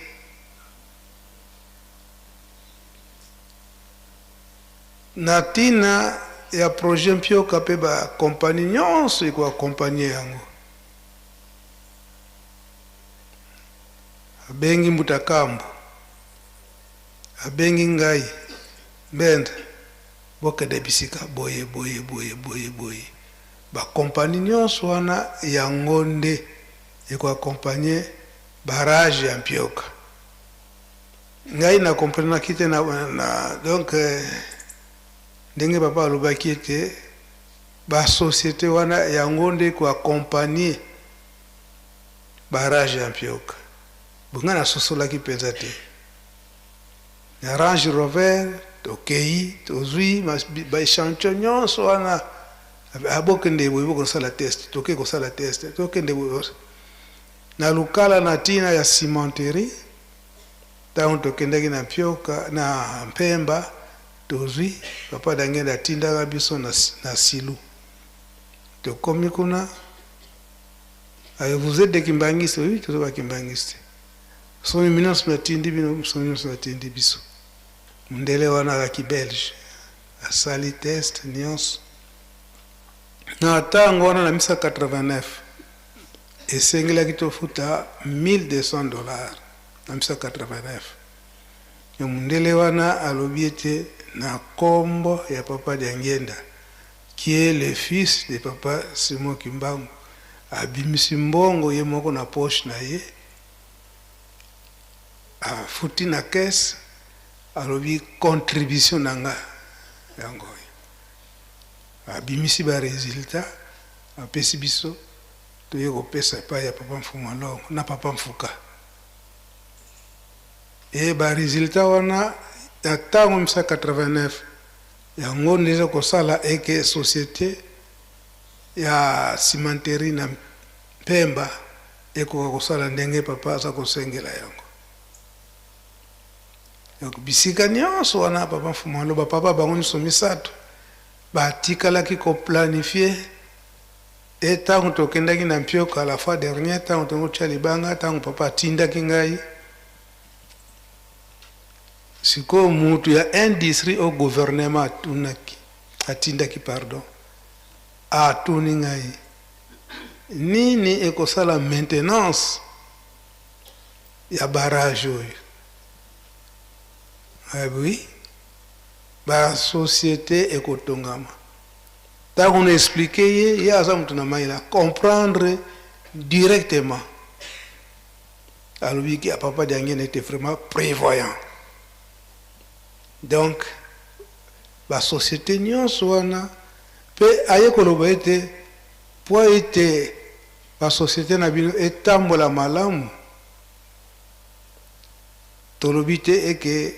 Na tina ya projet Mpioka pe ba compagnie nyonso eko accompagner yango. Abengi Mbuta Kambo, abengi ngai Mbenda, bokende bisika boye boye boye boye boye. Ba compagnie nyonso wana yango nde eko accompagner barrage ya Mpioka. Ngai na comprenaki te na, na donc ndenge papa alobaki ete ba société wana yango nde ko accompagner barrage ya Mpioka. Bonga nasosolaki mpenza te. Na Range Rover tokei tozwi ba échantillon nyonso wana, abokende boye bokosala test, tokei kosala test, tokende boye na Lukala na tina ya cimenterie. Ntango tokendaki na Mpioka na Mpemba, Tozwi papa Dangenda atindaka biso na, na Silu. Tokomi kuna, ayo vous êtes des Kimbanguistes? Oui, toza ba Kimbanguistes. Son Eminence atindi bino, son Eminence atindi biso. Mundele wana azalaki belge, asali test nyonso. Na ntango wana na 1989 esengelaki tofuta 1200 dollars na 1989. Me mundele wana alobi ete na kombo ya papa Diangienda qui est le fils de papa Simon Kimbangu, abimisi mbongo ye moko na poche na ye, afuti na caisse, alobi contribution na nga yango oyo. Abimisi ba resultats, apesi biso, toye kopesa epai ya papa Mfumu Alongo na papa Mfuka. Et ba resultats wana ya tango 1989 yango nde eza kosala eke societe ya cimenterie na Mpemba ekoka kosala ndenge papa aza kosengela yango. Donc bisika nyonso wana papa Mfumu aloba, papa bango nyonso misato batikalaki ko planifier. Et tango tokendaki na Mpioka la fois dernière, tango tongo tia libanga, tango papa atindaki ngai, sikoyo mutu ya industrie au gouvernement atunaki, atindaki pardon, atuni ngai nini ekosala maintenance ya barrage oyo. Oui, ba société ekotongama. Tango na expliquer ye, ye aza mutu na mayele, a comprendre directement. Alobi ke papa Diangienda était vraiment prévoyant. Donc ba société nyonso wana pe aye koloba ete po ete ba société na bino etambola malamu, tolobi te eke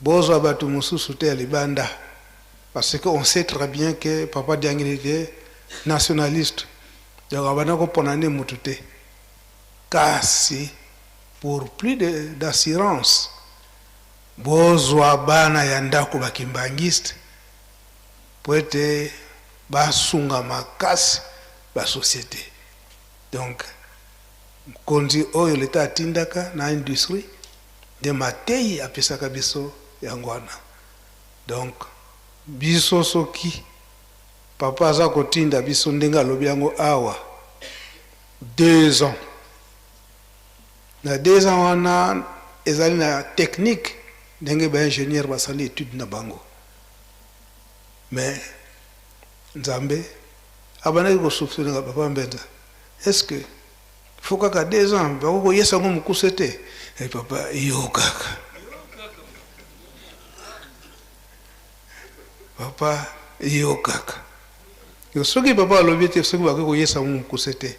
bozwa bato mosusu te ya libanda, parce que on sait très bien que papa Diangienda était nationaliste, donc abanda kopona nde mutu te, kasi pour plus d'assurance bozwa bana ya ndako ba kimbanguiste po ete basunga makasi ba société. Donc mokonzi oyo leta atindaka na industrie nde mateyi apesaka biso yango wana. Donc biso soki papa aza kotinda biso ndenge alobi yango awa 2 ans, na 2 ans wana ezali na technique ndenge ba ingénieur basali étude na bango, mais Nzambe abandaki kosoupçonner nga papa Mbenza, est-ce que faut kaka 2 ans bako koyesa ngo mokuse te? Eh papa yo kaka, papa yo kaka. Yo soki papa alobi te soki bakoki koyesa ngo mokuse te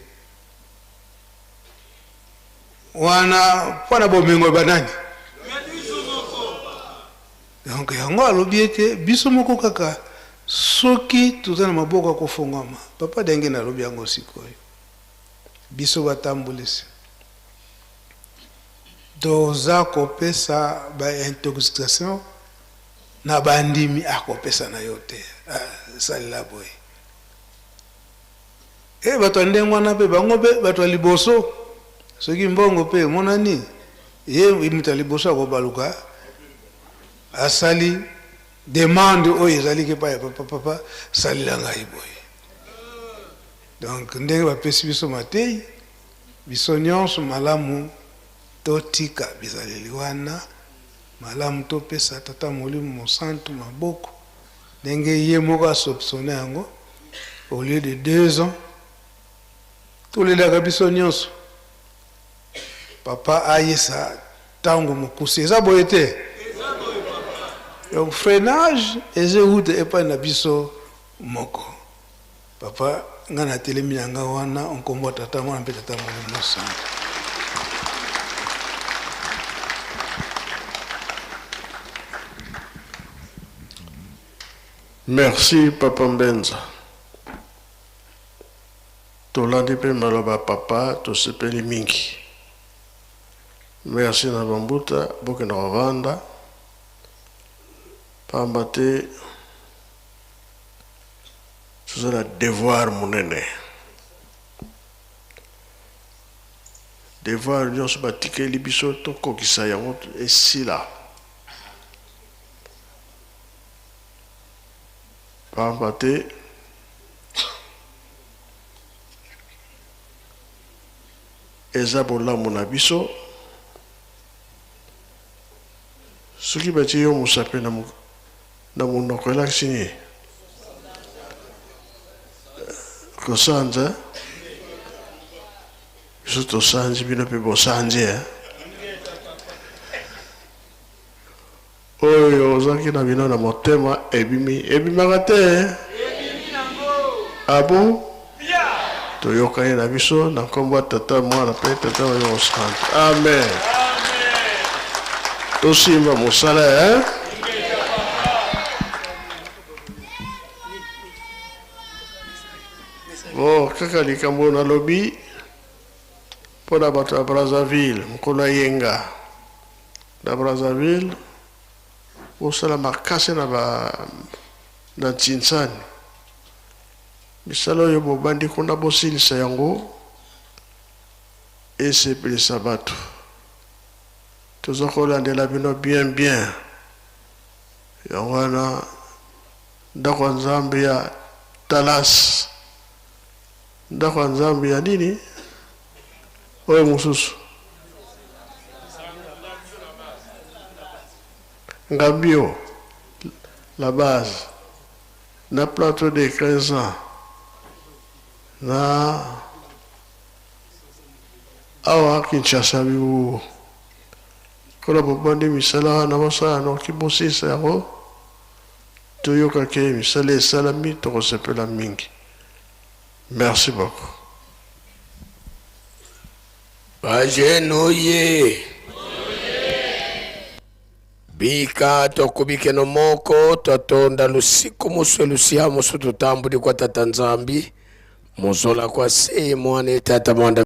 wana mpo na bomengo ya banani? Donc yango alobi ete biso moko kaka soki toza na maboko ya kofongwama. Papa Dengene alobi yango sikoyo, biso batambulisi toza kopesa ba intoxication na bandimi, akopesa na yo te, salela boye. E bato ya ndenge wana mpe bango mpe bato ya liboso, soki mbongo mpe emonani, ye moto ya liboso akobaluka asali demande oyo ezali epai ya papa, papa salela ngai boye. Donc ndenge bapesi biso mateyi, biso nyonso malamu totika bizaleli wana, malamu topesa Tata Molimo Mosantu maboko ndenge ye moko asoupçonne yango. Au lieu de 2 ans tolelaka biso nyonso papa ayesa tango mokuse, eza boye te? Donc freinage eza euta epai na biso moko. Papa nga natelemi na nga wana nkombo ya Tata, Mwana mpe Tata Molimo Mosantu. Merci papa Mbenza. Tolandi mpe maloba papa, tosepeli mingi. Merci na bambuta, bokenda kovanda. Pamba te toza na devoir monene. Devoir nyonso batikeli biso tokokisa yango esila. Pamba te eza bolamu na biso. Soki batie yo mosapi na na monoko elakisi nini? Kosanza. Biso tosanzi, bino mpe bosanzi eh? Oyo ozalaki na bino na motema ebimi, ebimaka te eh? Ah bon? Toyokani na biso na nkombo ya Tata, Mwana mpe Tata Molimo Santu. Amen. Tosimba mosala eh? Bon, kaka likambo nalobi mpo na bato ya Brazzaville, mokolo ya yenga na Brazzaville, bosala makasi na ba na Ntsinsani. Misala oyo bobandi kuna bosilisa yango esepelisa bato. Toza kolandela bino bien bien. Yango wana ndako ya Nzambe ya Talas, ndako ya Nzambe ya nini oyo mosusu Ngambio la base na plateau de 15 ans na awa Kinshasa bibu kola bobandi misala wana bosala noki bosilisa yango toyoka ke misala esalami tokosepela mingi merci beaucoup. Ba jeunes oye. Bika tokubikeno moko twatonda lusiku muswe lusia musu tutambudi kwa tata Nzambi muzola kwa sei mwane tata mwanda.